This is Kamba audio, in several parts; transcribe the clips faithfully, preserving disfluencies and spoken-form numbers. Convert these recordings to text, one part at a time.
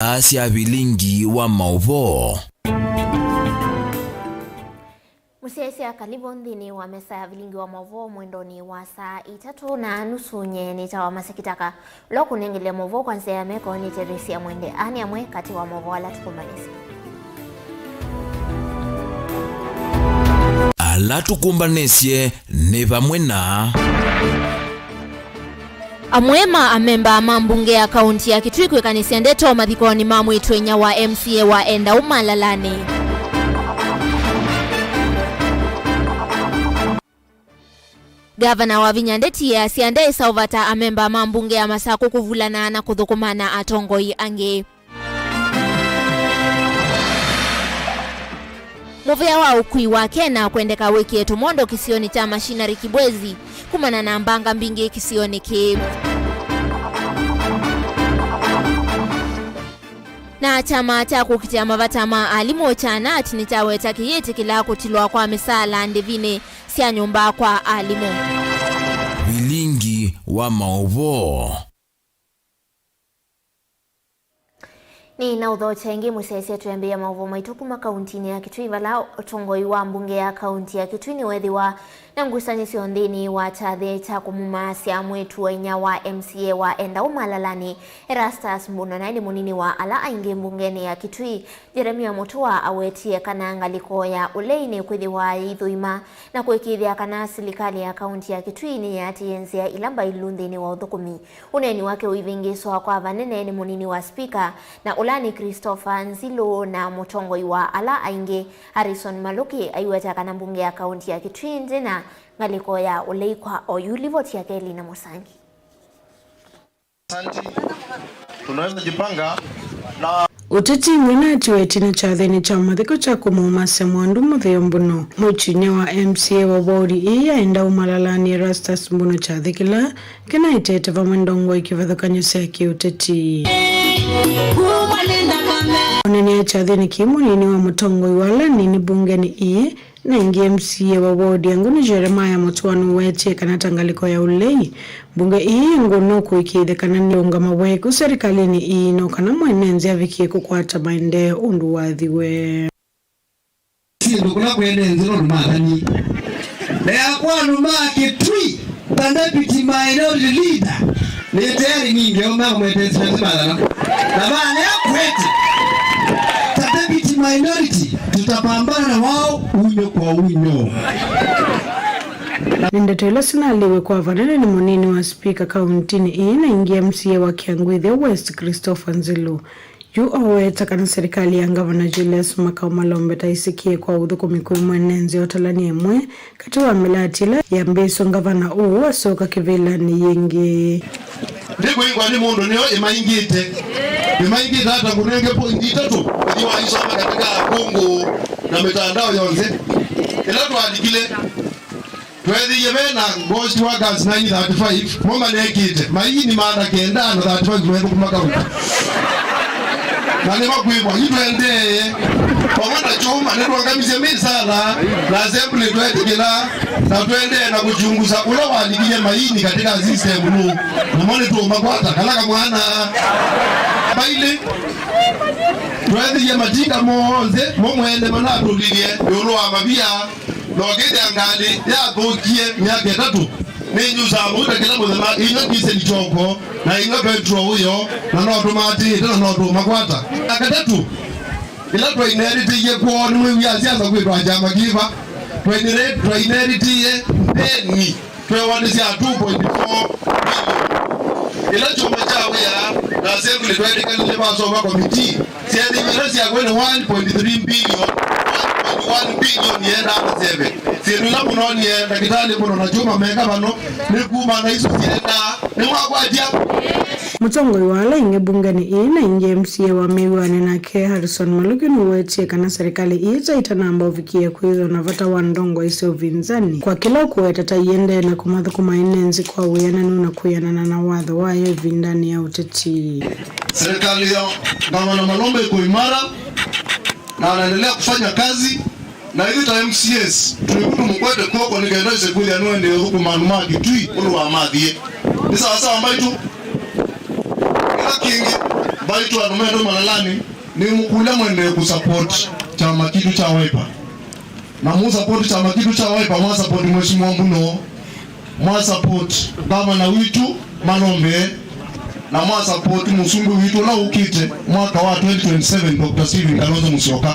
Aa sya vilingi wa maũvoo. Mũsyaĩĩsya, kalivu nthĩnĩ wa mesa ya vilingi wa maũvoo mwendonĩ wa saa itatũ na nusu. Nyie nĩtawa Masekitaka. Ũla ũkũnengelea maũvoo kwa nzĩa ya meko nĩ Teresia Mwende. Aa nĩ amwe katĩ wa maũvoo ala tũkũmbanĩsye. Ala tũkũmbanĩsye nĩ vamwe na. Amwe ma amemba ma mbunge ya kaunti ya Kitui kwĩkanĩsya ndeto mathikonĩ ma mwĩĩtu-a-inyia wa M C A wa Endau Malalanĩ. Ngavana Wavinya Ndeti easya ndeĩsa ũvata amemba ma mbunge ya Masakũ kũvulana na kũthũkũma na atongoi angĩ. Mũvĩa wa ũkui wa Kena kwendeka wĩkĩe tũmondo kĩsionĩ kya Machinery Kibwezi kumana na mbanga mbingĩ kĩsionĩ kĩĩ. Na kyama kya kũkitĩa mavata ma alimũ kya nat nĩkyaweta kĩyĩtĩkĩla kũtilwa kwa mĩsaala ndĩvinĩ sya nyũmba kwa alimũ. Vilingi wa maũvoo. Nĩ na ũthokya ĩngĩ mũsyaĩĩsya twĩambĩĩa maũvoo maitũ kuma kauntinĩ ya Kitui, vala ũtongoi wa mbunge ya kaunti ya Kitui nĩweethĩwa na ngusanĩsyo nthĩnĩ wa kyathĩ kya kũmumaasya mwĩĩtu-a-inyia wa M C A wa Endau Malalanĩ, Erastus Mbuno, naĩ nĩ mũnini wa ala aingĩ mbungenĩ ya Kitui. Jeremia Mũtua awetie kana ngalĩko ya ũlei nĩkwĩthĩwa yĩithũima na kũĩkĩĩthya kana silikalĩ ya kaunti ya Kitui nĩyĩatĩĩe nzĩa ila mbailu nthĩnĩ wa ũthũkũmi. Ũneeni wake ũivĩngĩĩswa kwa vanene nĩ mũnini wa spika, na ũla nĩ Christopher Nzilu, na mũtongoi wa ala aingĩ, Harrison Maluki, aiweta kana mbunge ya kaunti ya Kitui ndĩna ngalĩko ya ũlei kwa oyu. Livoti yake Elina Mũsangi. Asante. Tunaweza jipanga na Ũteti wĩna atiwe ĩtina kyathĩnĩ kya mathiko kya kũmũmasya Mwandu Mũtheo Mbuno, mwĩĩtu-a-inyia wa M C A wa wodi ĩĩ ya Endau Malalanĩ, Erastus Mbuno, kyathĩ kĩla kĩnaetete vamwe ndongoi kĩvathũkany'o sya kĩũteti. Ũneenea kyathĩnĩ kĩĩ, mũnini wa mũtongoi wa ala anini mbungenĩ ĩĩ na ĩngĩ M C A wa wodi ya Nguni, Jeremiah Mũtua, nũwetie kana ta ngalĩko ya ũlei, mbunge ĩĩ ĩngũnũ kũĩkĩĩthya kana nĩũngama weku serikalĩnĩ ĩĩ, no kana mwene nzĩ avikie kũkwata maendeeo ũndũ wathiwe. Syĩndũ kũla kwene nzĩ nũndũ mathani. Na yakwa andũ ma Kitui, ta deputy minority leader, nĩ tayari ningeomba mwete siwezi madhara. Na vale akwete. Ta deputy minority, tutapambana na wao unyo kwa unyo. Nĩ ndeto ila sinaliwe kwa vanene nĩ mũnini wa spika kauntinĩ ĩĩ na ĩngĩ M C A wa Kĩangũithya West, Christopher Nzilu. Yu aweta kana serikali ya Ngavana Julius Makau Malombe ta ĩsĩkĩe kwa ũthũkũmi kwĩ mwene nzĩ ũtalany'a ĩmwe katĩ wa mĩlati ĩla yambĩĩswe ngavana ũũ asyoka kĩvĩlanĩ yĩngĩ. Ndĩkwĩngwa nĩ mũndũ nĩyo ĩmaingĩte. Ĩmaingĩte ata ngũnenge pointi itatũ, ũthi waisoma katika kũngũ na mitandao yonthe. Ĩla twalikile, tweethĩie ve na ghost workers nine thirty-five, mo manekĩte maini maana kenda na thirty-five methũkũma kaunti. Na nĩmakwĩkwa, yu twendeeye. Vamwe na kyũma, nĩtwangamisye misala na assembly twetĩkĩla, na twendeee na kũchungusa ũla walikie maini katika system nũ. Namo nĩtũũmakwata, kala kamwana. Mailĩ, tweethĩie matinda monthe, mo mwene manatũlilye ĩũlũ wa mavia. Na ũkĩthĩa ngalĩ yathũkie myaka ĩtatũ, nĩnyusaa mauta kĩla mũthenya, inywa ndiseli kyoko, na inywa petro ũyo, na no tũmatĩĩte, na no tũmakwata. Na katatũ, ĩla twaineritĩie kwoo, nĩmwĩw'aa siasa kwĩtwa kyama kĩva? Twainere-, twaineritĩie ndeni twewa nĩ sya two point four billion. Ĩla kyũma kya wĩa na assembly tweetĩkanile vasoma committee, syeethĩiwe ila syakw'e nĩ one point three billion, one point one billion yenda na seve. Syĩndũ ila mũnonie ndakĩtalĩ mũno na kyũma meka vano, nĩ kuma na isu syendaa. Nĩmwakwatya? Mũtongoi wa ala aingĩ mbungenĩ ĩĩ na ĩngĩ M C A wa mĩw'anĩ nake, Harrison Maluki, nũwetie kana serikali ĩĩ ta ĩtanamba ũvikĩĩa kwĩthĩwa na vata wa ndongoi sya ũvinzani kwa kĩla ũkũweta ta iendee na kũmathũkũma ene nzĩ kwa wĩananu na kwĩanana na watho wayo ĩvindanĩ ya ũteti. Serikali ya Gavana Malombe iko imara na anaendelea kufanya kazi, na hivi ta M C As, tũiku tũmũkwete kw'oko nĩ kenda ĩse kwĩthĩa nũendee ũthũkũma andũ ma Kitui ũndũ wamathie. Nĩ sawasawa mbaitũ? Kĩla kĩngĩ, Vaitũ andũ metũ malalanĩ, nĩmũkũlya mwendee kũsupport kyama kitũ kya Wiper. Na mũsupport kyama kitũ kya Wiper, mwasupport Mheshimiwa Mbuno, mwasupport ngavana witũ Malombe, na mwasupport mũsumbĩ witũ ũla ũkĩte mwaka wa twenty twenty-seven, Doctor Stephen Kalonzo Musyoka,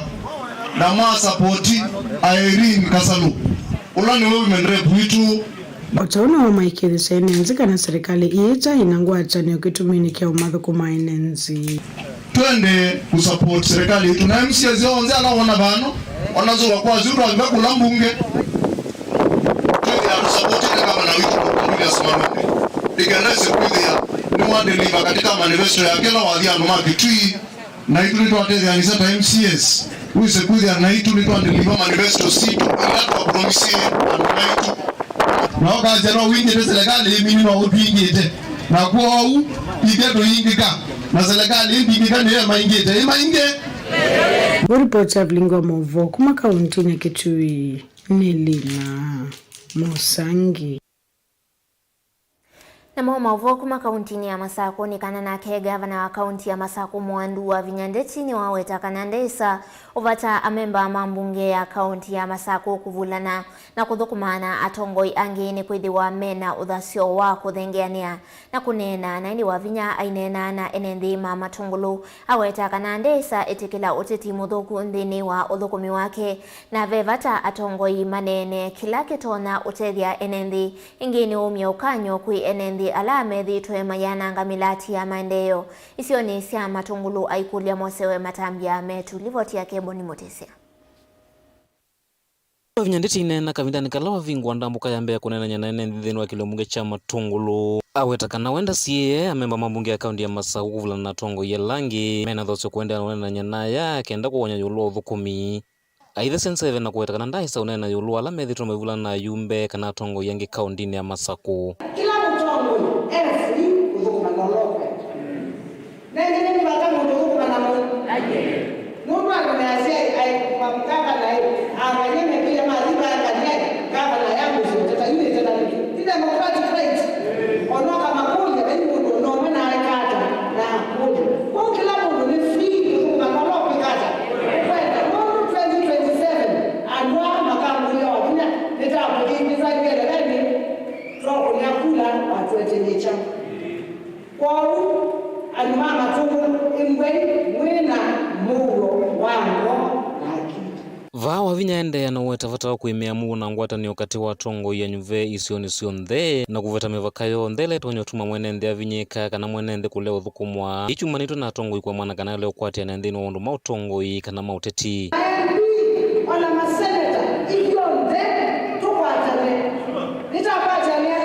na mwasupport Irene Kasalu, ũla nĩwe women rep witũ. O ta ũu nĩwamaĩkĩĩthasya ene nthĩ kana silikalĩ ĩĩ ĩtaĩ na ngwatanĩo kĩtuminĩ kya ũmathũkũma ene nthĩ. Twende kũsupport silikalĩ yitũ na M C As onthe ala wona vano, ona nzũa kwa asu twavika kũla mbunge. Twĩthĩa tũsupportĩte ngavana witũ Doctor Julius Malombe, nĩ kenda ese kwĩthĩa nĩwa deliver katika manifesto yake ĩla wathi andũ ma Kitui. Naitũ nĩtwatetheanĩsya ta M C As, wĩse kwĩthĩa naitũ nĩtwa deliver manifesto sitũ ila twapromisie andũ maitũ. Na ũkasya no wingĩte silikalĩ ĩmini no ũtwingĩte. Na kwoou, ithyĩ tũyingĩka, na silikalĩ ĩngĩngĩka nĩyo ĩmaingĩte. Ĩmaingĩ! Nĩ ripoti ya Vilingi wa Maũvoo kuma kauntinĩ ya Kitui, nĩ Lina Mũsangi. Namo maũvoo kuma kauntinĩ ya Masakũ nĩ kana nake ngavana wa kaunti ya Masakũ Mwandu Wavinya Ndeti nĩwaweta kana ndeĩsa ũvata amemba ma mbunge ya kaunti ya Masakũ kũvulana na kũthũkũma na atongoi angĩ nĩkwĩthĩwa mena ũthasyo wa kũthengeanĩa na kũneena. Na ĩndĩ Wavinya aineenaa na ene nthĩ ma Matũngũlũ, aweta kana ndeĩsa ĩtĩkĩla ũteti mũthũku nthĩnĩ wa ũthũkũmi wake, na ve vata atongoi maneene kĩla kĩtonya ũtethya ene nthĩ. Ĩngĩ nĩwaumya ũkany'o kwĩ ene nthĩ ala methĩĩtwe mayananga mĩlati ya maendeeo isionĩ sya Matũngũlũ, aikũlya mosewe matambya metu. Livoti yake Boni Mũtĩsya. Wavinya Ndeti aineena kavindanĩ kala wavingũa ndambũka ya mbee ya kũneenany'a na ene nthĩ nthĩnĩ wa kĩlio mbunge kya Matũngũlũ, aweta kana we ndasiĩĩe amemba ma mbunge ya kaunti ya Masakũ kũvulana na atongoi ala angĩ mena thosyo kũendeea na ũneenany'a na aya kenda kũwony'a ĩũlũ wa ũthũkũmi. Aithesya nzeve na kũweta kana ndaaĩsa ũneena ĩũlũ wa ala methĩĩtwe maivulana na ayumbe kana atongoi angĩ kauntinĩ ya Masakũ. Kĩla mũtongoi e free kũthũkũma na ũla ũkwenda. Na ĩngĩ nĩ vata mũndũ ũthũkũma na mũndũ. Nũndũ andũ measya, ai, ma-, ngavana ĩ, angany'a mekĩle mathi vaa ngany'a ĩ, ngavana ya mũsyĩ ũteta, yu nĩ ĩteta nĩkĩ? Nĩ democratic right. Onoka makũlya, vai mũndũ ona ũmwe naaĩka ata na akũlya. Kwoou kĩla mũndũ nĩ free kũthũkũma na ũla ũkwĩka ata ũkwenda. Nũndũ twenty twenty-seven, andũ aa makangũlya Wavinya, nĩtakũthi-, nĩtwaĩkĩe levelĩ, twakũnĩa kula, watũeteny'e kyaũ? Kwoou, andũ ma Matũngũlũ, ĩmbwai mwĩ na mũuo wa ngoo na akili. Vaa Wavinya aendeea na ũweta vata wa kũĩmĩa mũuo na ngwatanĩo katĩ wa atongoi anyuve isionĩ syonthe, na kũveta mĩvaka yonthe ĩla ĩtonya ũtuma mwene nthĩ avinyĩĩka kana mwene nthĩ kũlea ũthũkũmwa. Ĩkyumanĩtwe na atongoi kũemana kana ĩla ũkwatĩanĩa nthĩnĩ wa ũndũ ma ũtongoi kana ma ũteti. Ma M P, ona maseneta, ithyonthe tũkwatane. Nĩtakwatania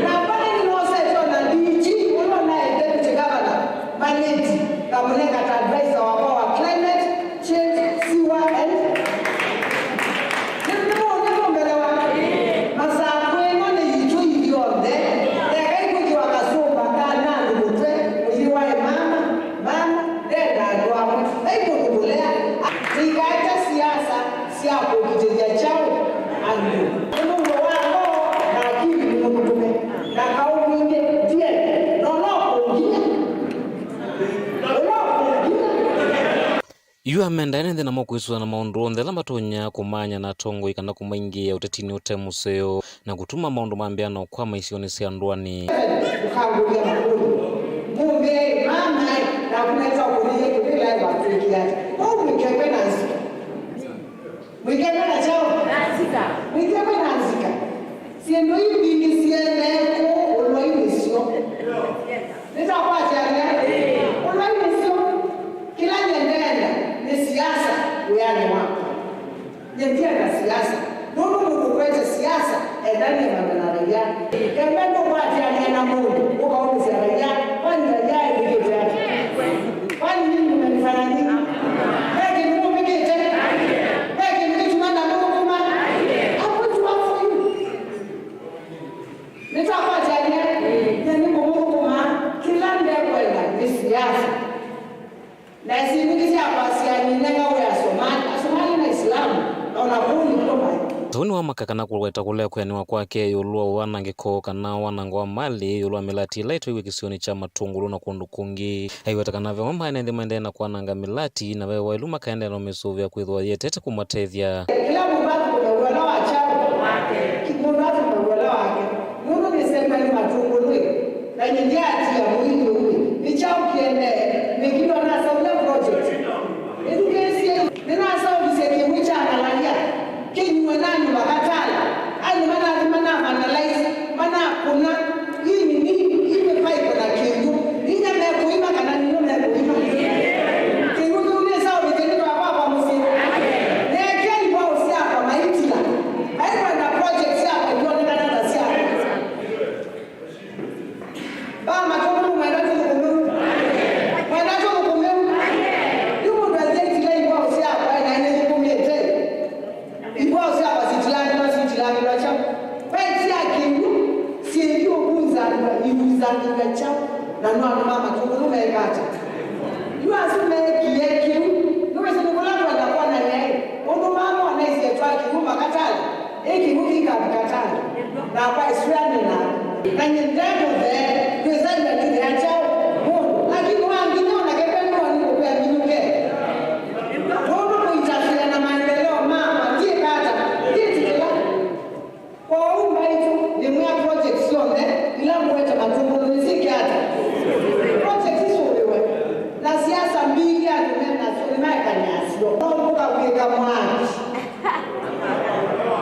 na vala nĩnosete ona D G, ũla ũnaĩ deputy governor, Maleti, ngamũnenga ta advisor wakwa wa climate change, sewer and nĩ-, nĩ-, nĩmũmbelewa. Masakũ ĩno nĩ yitũ ithyonthe. Ekai kwĩthĩwa kasũmba kana andũ mũtwe, mũyĩ waĩ mama, mama, ndenda andũ amwe. Vai mũndũ mũlea. Tikaete siasa sya kũkitĩthya kyaũ andũ? Nĩ mũuo wa ngoo na akili nĩ mũthũkũme, na kaũ mwingĩ ndiene, na ũla ũkũnginya, ũla ũkũnginya. Yu amenda ene nthĩ namo kwĩsũana maũndũ onthe ala matonya kũmaany'a na atongoi kana kũmaingĩĩa ũtetinĩ ũte mũseo, na kũtuma maũndũ mambĩĩa na ũkwama isionĩ sya ndũanĩ. Ũkangũlya makũlyo. Mũmbĩe, mama, naku nesa ũkũlilye kĩvĩla watwĩkie ata? Kwoou mwĩkekwe na nzika. Mwĩkekwe na kyaũ? Na nzika. Mwĩkekwe na nzika. Syĩndũ ii mbingĩ siendee kũũ ũlwainĩ syo. Nĩtakwatĩanĩa? Ũlwainĩ syo. Kĩla nyie ndeenda nĩ siasa wĩanĩ wakwa. Nyie ndienda siasa. Nũndũ mũndũ ũkwete siasa endanie vandũ na raia. Kenda ndũkwatĩanĩa na mũndũ ũkaũmĩsya raia, kwani raia evikĩte ata? Kwani nyinyi mmenifanya nini? Ve kĩndũ mũvikĩte? Ve kĩndũ kĩtuma na mũthũkũma? I'm going to work for you. Nĩtakwatĩanĩa? Nyie nĩngũmũthũkũma. Kĩla ndekwenda nĩ siasa. Na syĩndũ ingĩ sya kwasya nĩnengawe Asomali, Asomali na Islamu, na ona kũu nĩkw'o maĩ. Ũu nĩwamaka kana kũweta kũlea kwĩanĩwa kwake ĩũlũ wa wanangĩko kana wanango wa malĩ ĩũlũ wa mĩlati ĩla ĩtwaiwe kĩsionĩ kya Matũngũlũ na kũndũ kũngĩ. Aiweta kana ve amwe ma ene nthĩ maendee na kwananga mĩlati, na ve waĩlu makaendeea na ũmĩsũvĩa kwĩthĩwa yĩetete kũmatethya. Kĩla mũndũ athũkũme wĩa ũla wa kyaũ? Mũndũ athũkũme wĩa ũla wake. Nũndũ nĩsema nĩ Matũngũlũ ĩ, na nyie ndyatia mũini ũu ĩ, nĩ kyaũ kĩendee? Nĩkĩlwa nasaũlya project. Ĩthukĩĩsyei, nĩnasaũvisye kĩw'ũ kya malaria. Kĩnyuwe nanyuva katala. Aingĩ manathi mana vandalize, manakũna, ii nini, ii nĩ pipe na kĩw'ũ. Inya mekũima kana nĩnyo mekũima. Kĩw'ũ kĩu nĩsaũvĩtye nĩ twa kwakwa mũsyĩ. Neekie ivaũ syakwa maitila. Maikwenda project syakwa ikwonekana ta syakwa. Ba Matũngũlũ, mwenda tũthũkũme? Mwenda tũthũkũme? Yu mũndũ athĩtile ivaũ syakwa na nĩthũkũmĩte. Ivaũ syakwa sitilangĩlwa, sitilangĩlwa kyaũ? Vai sya kĩw'ũ syĩthi ũkunzangwa, ikunzangĩlwa kyaũ? Na no andũ ma Matũngũlũ meeka ata? Yu asu meekie kĩu, nĩwĩsĩ nĩ kũla kwenda kwonany'a ĩ, ũndũ maa monaisye twa kĩw'ũ makatala. Ĩkĩ kĩkavika tano, nakwa ĩsũanĩ na, na nyie nde mũthee, kwĩsany'a nĩthĩa kyaũ mũndũ, lakini wa nginya o nake kwenũwa nĩ kũkwĩa minũke. Nũndũ kũinterfere na maendeleo makwa, ndyĩka ata? Ndyĩtĩkĩla. Kwoou mbaitũ, ndĩmwĩa project syonthe ila ngũete Matũngũlũ nĩsyĩke ata? Project isũvĩwe. Na siasa mbingĩ andũ me nasyo nĩmaekanĩasyo. No ngũka kwĩka mwaki.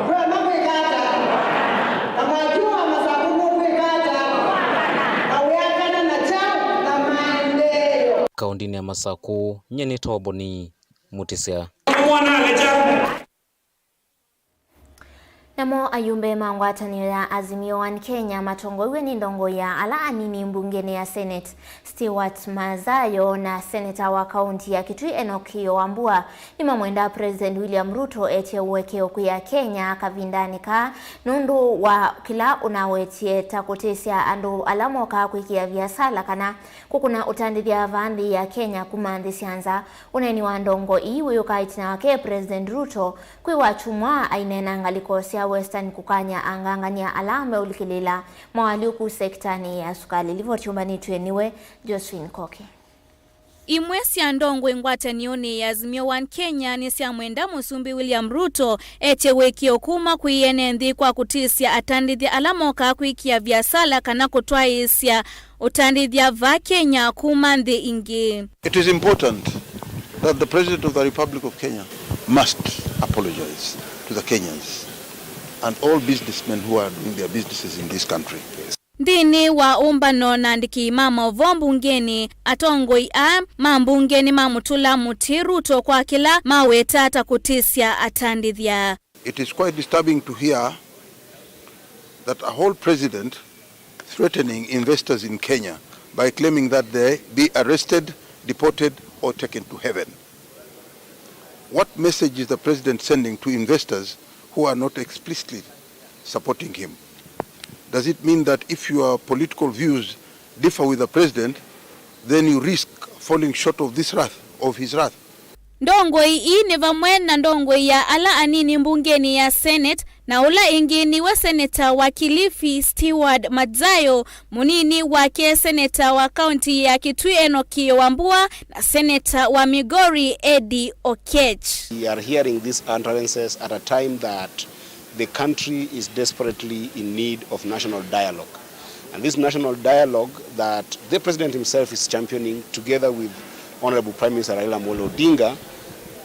Ndwema kwĩka ata? Na mwaki wa Masakũ nũkwĩka ata? Na wĩakana na kyaũ? Na maendeeo. Kaũndĩnĩ ya Masakũ, nyie nĩ Toboni Mutisya. Namo ayumbe ma ngwatanĩo ya Azimio One Kenya matongoew'e nĩ ndongoi ya ala anini mbungenĩ ya Senate, Stewart Mazayo na seneta wa kaunti ya Kitui Enock Kĩĩo Wambua nĩmamwendaa President William Ruto etye ũekeo kwĩ Akenya kavindanĩ kaa nũndũ wa kĩla ũnawetie ta kũtĩsya andũ ala mokaa kwĩkĩa viasala kana kũkũna ũtandĩthya vaa nthĩ ya Kenya kuma nthĩ sya nza. Ũneeni wa ndongoi ii wĩũka ĩtina wake President Ruto kwĩ Wakyumwa aineena ngalĩko sya Western kũkany'a angangany'a ala meũlikĩlĩĩla mawaalyũku sekitanĩ ya sukalĩ. Livoti yũmbanĩtw'e nĩwe Josephine Koke. Imwe sya ndongoi ngwatanĩonĩ ya Azimio One Kenya nĩsyamwenda Mũsumbĩ William Ruto etye ũĩkĩĩo kuma kwĩ ene nthĩ kwa kũtĩsya atandĩthya ala mokaa kwĩkĩa viasala kana kũtwaĩĩsya ũtandĩthya vaa Kenya kuma nthĩ ingĩ. It is important that the President of the Republic of Kenya must apologize to the Kenyans and all businessmen who are doing their businesses in this country. Nthĩnĩ wa ũmbano na andĩki ma maũvoo mbungenĩ, atongoi aa ma mbunge nĩmamũtũla mũtĩ Ruto kwa kĩla maweta ta kũtĩsya atandĩthya. It is quite disturbing to hear that a whole president threatening investors in Kenya by claiming that they be arrested, deported, or taken to heaven. What message is the president sending to investors who are not explicitly supporting him? Does it mean that if your political views differ with the president, then you risk falling short of this wrath, of his wrath? Ndongoi ii nĩ vamwe na ndongoi ya ala anini mbungenĩ ya Senate, na ũla ĩngĩ nĩwe seneta wa Kilifi Stewart Madzayo, mũnini wake seneta wa kaunti ya Kitui Enock Kĩĩo Wambua, na seneta wa Migori Eddie Oketch. We are hearing these utterances at a time that the country is desperately in need of national dialogue. And this national dialogue that the president himself is championing together with Honorable Prime Minister Raila Amolo Odinga,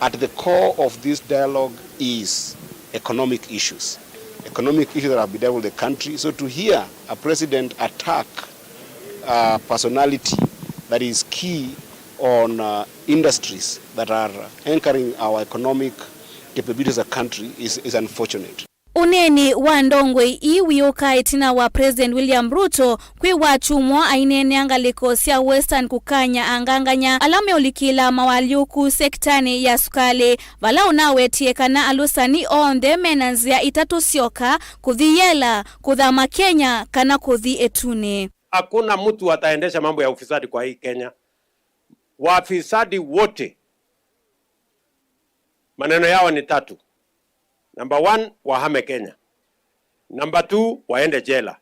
at the core of this dialogue is economic issues. Economic issues that have bedeviled the country. So to hear a president attack a personality that is key on, uh, industries that are anchoring our economic capabilities as a country is, is unfortunate. Ũneeni wa ndongoi ii wĩũka ĩtina wa President William Ruto kwĩ Wakyumwa aineenea ngalĩko sya Western kũkany'a angangany'a ala meũlikĩla mawaalyũku sekitanĩ ya sukalĩ, vala ũnawetie kana alũsani onthe mena nzĩa itatũ syoka, kũthi yela, kũthama Kenya, kana kũthi ĩtunĩ. Hakuna mtu ataendesha mambo ya ufisadi kwa hii Kenya. Wafisadi wote maneno yao ni tatu. Number one, wahame Kenya. Number two, waende jela.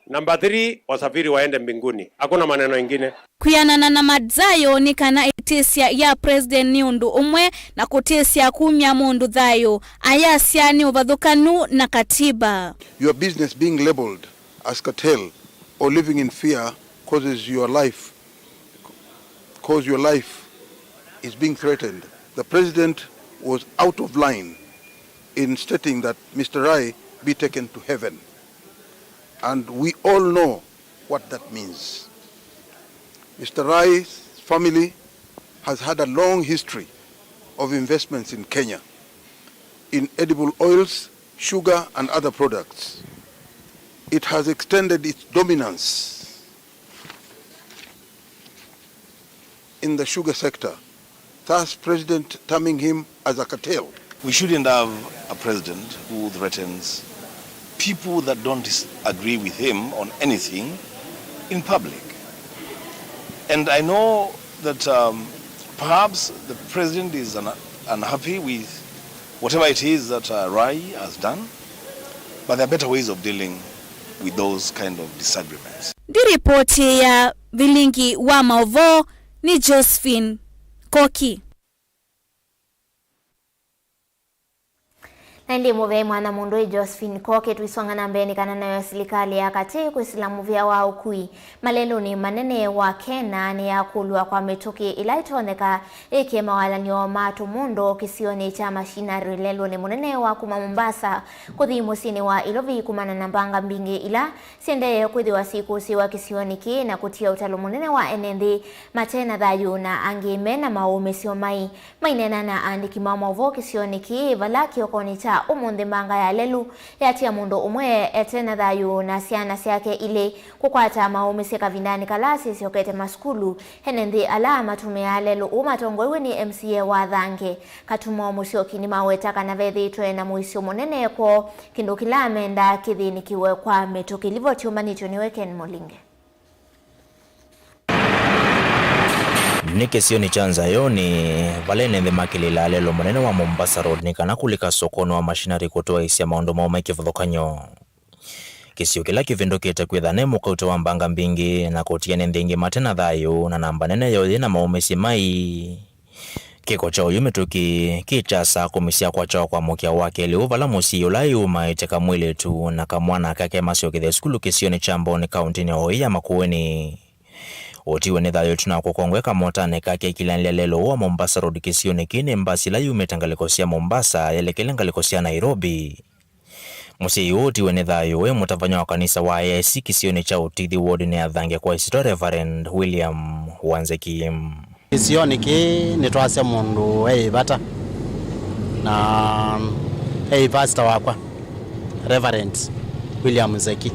Number three, wasafiri waende mbinguni. Hakuna maneno ingine. Kwĩanana na Madzayo nĩ kana ĩtĩsya ya President nĩ ũndũ ũmwe na kũtĩsya kumya mũndũ thayũ, ayasya nĩ ũvathũkanu na katiba. Your business being labeled as cartel or living in fear causes your life, cause your life is being threatened. The president was out of line in stating that Mister Rai be taken to heaven. And we all know what that means. Mister Rai's family has had a long history of investments in Kenya, in edible oils, sugar and other products. It has extended its dominance in the sugar sector, thus President terming him as a cartel. We shouldn't have a president who threatens people that don't dis- agree with him on anything in public. And I know that um, perhaps the president is un- unhappy with whatever it is that uh, Rai has done, but there are better ways of dealing with those kind of disagreements. Ndi ripoti ya Vilingi wa Maũvoo nĩ Josephine Koki. Na ĩndĩ mũvea mwana mũndũ ĩ Josephine Koki. Tũisonga na mbee nĩ kana nayo silikalĩ ya katĩ kwĩsĩla mũvea wa ũkui malelũnĩ manene wa Kenya nĩyakũlw'a kwa mĩtũkĩ ĩla ĩtonyeka ĩkĩe mawalany'o ma tũmũndũ kĩsionĩ kya machinery lelũnĩ mũnene wa kuma Mombasa kũthi mũsyĩnĩ wa Ilovi kumana na mbanga mbingĩ ila syendeee kwĩthĩwa syĩkũsĩĩwa kĩsionĩ kĩĩ na kũtia ũtalo mũnene wa ene nthĩ mate na thayũ na angĩ me na maũmĩsyo mai. Maineena na aandĩki ma maũvoo kĩsionĩ kĩĩ vala kĩokonĩ kya ũmũnthĩ mbanga ya lelũ yatia mũndũ ũmwe ete na thayũ na syana syake ilĩ kũkwata maũmĩsye kavindanĩ kala syĩsyokete masukulu. Ene nthĩ ala matũmĩaa lelũ ũũ matongoew'e nĩ M C A wa Thange, Katumo Mũsyoki, nĩmaweta kana vethĩĩtwe na mũisyo mũnene kwoo, kĩndũ kĩla mendaa kĩthĩnĩkĩwe kwa mĩtũkĩ. Livoti yũmbanĩtw'e nĩwe Ken Mũlinge. Nĩ kĩsionĩ kya Nzayoni, vala ene nthĩ makĩlĩlaa lelũ mũnene wa Mombasa Road nĩ kana kũlika sokonĩ wa machinery kũtwaĩĩsya maũndũ moo me kĩvathũkany'o. Kĩsio kĩla kĩvĩndũkĩte kwĩtha ne mũkaute wa mbanga mbingĩ na kũtia ene nthĩ ingĩ mate na thayũ, na namba nene yoo yĩ na maũmĩsye mai. Kĩko kya oyu mĩtũkĩ kĩ kya saa kũmi sya kwakya wa kwamũkĩa wa kelĩ ũũ vala mũsyai ũla ĩũmaĩte kamwĩlĩtu na kamwana kake masyokethya sukulu kĩsionĩ kya Mbooni kaũntĩnĩ o ĩĩ ya Makueni. Ũtiwe nĩ thayũ ĩtina wa kũkongwe kamotanĩ kake ĩkilanĩlya lelũ ũũ wa Mombasa Road kĩsionĩ kĩĩ nĩ mbasi ĩla yumĩte ngalĩko sya Mombasa yelekele ngalĩko sya Nairobi. Mũsyai ũũ ũtiwe nĩ thayũ e mũtavany'a wa kanisa wa A I C kĩsionĩ kya Ũtithi wodinĩ ya Thange kwa ĩsyĩtwa Reverend William Wanzeki. Kĩsionĩ kĩĩ nĩtwasya mũndũ e ĩvata na e pastor wakwa, Reverend William Nzeki,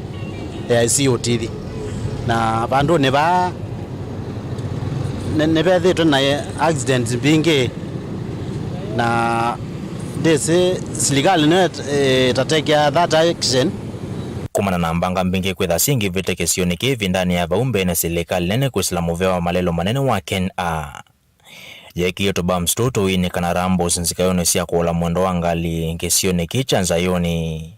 A I C Ũtithi. Na vandũnĩ vaa nĩ- nĩvethĩtwe na accident mbingĩ na ndĩsĩ silikalĩ nĩyo ĩtatekea that action. Kumana na mbanga mbingĩ kwĩtha syĩngĩvĩte kĩsionĩ kĩĩ ĩvindanĩ ya vau mbee, na silikalĩ nene kwĩsĩla mũvea wa malelũ manene wa Ken A yeekĩie tũbams tũũ tũiinĩka na rambos nzikayonĩ sya kũũla mwendo wa ngalĩ kĩsionĩ kĩĩ kya Nzayoni.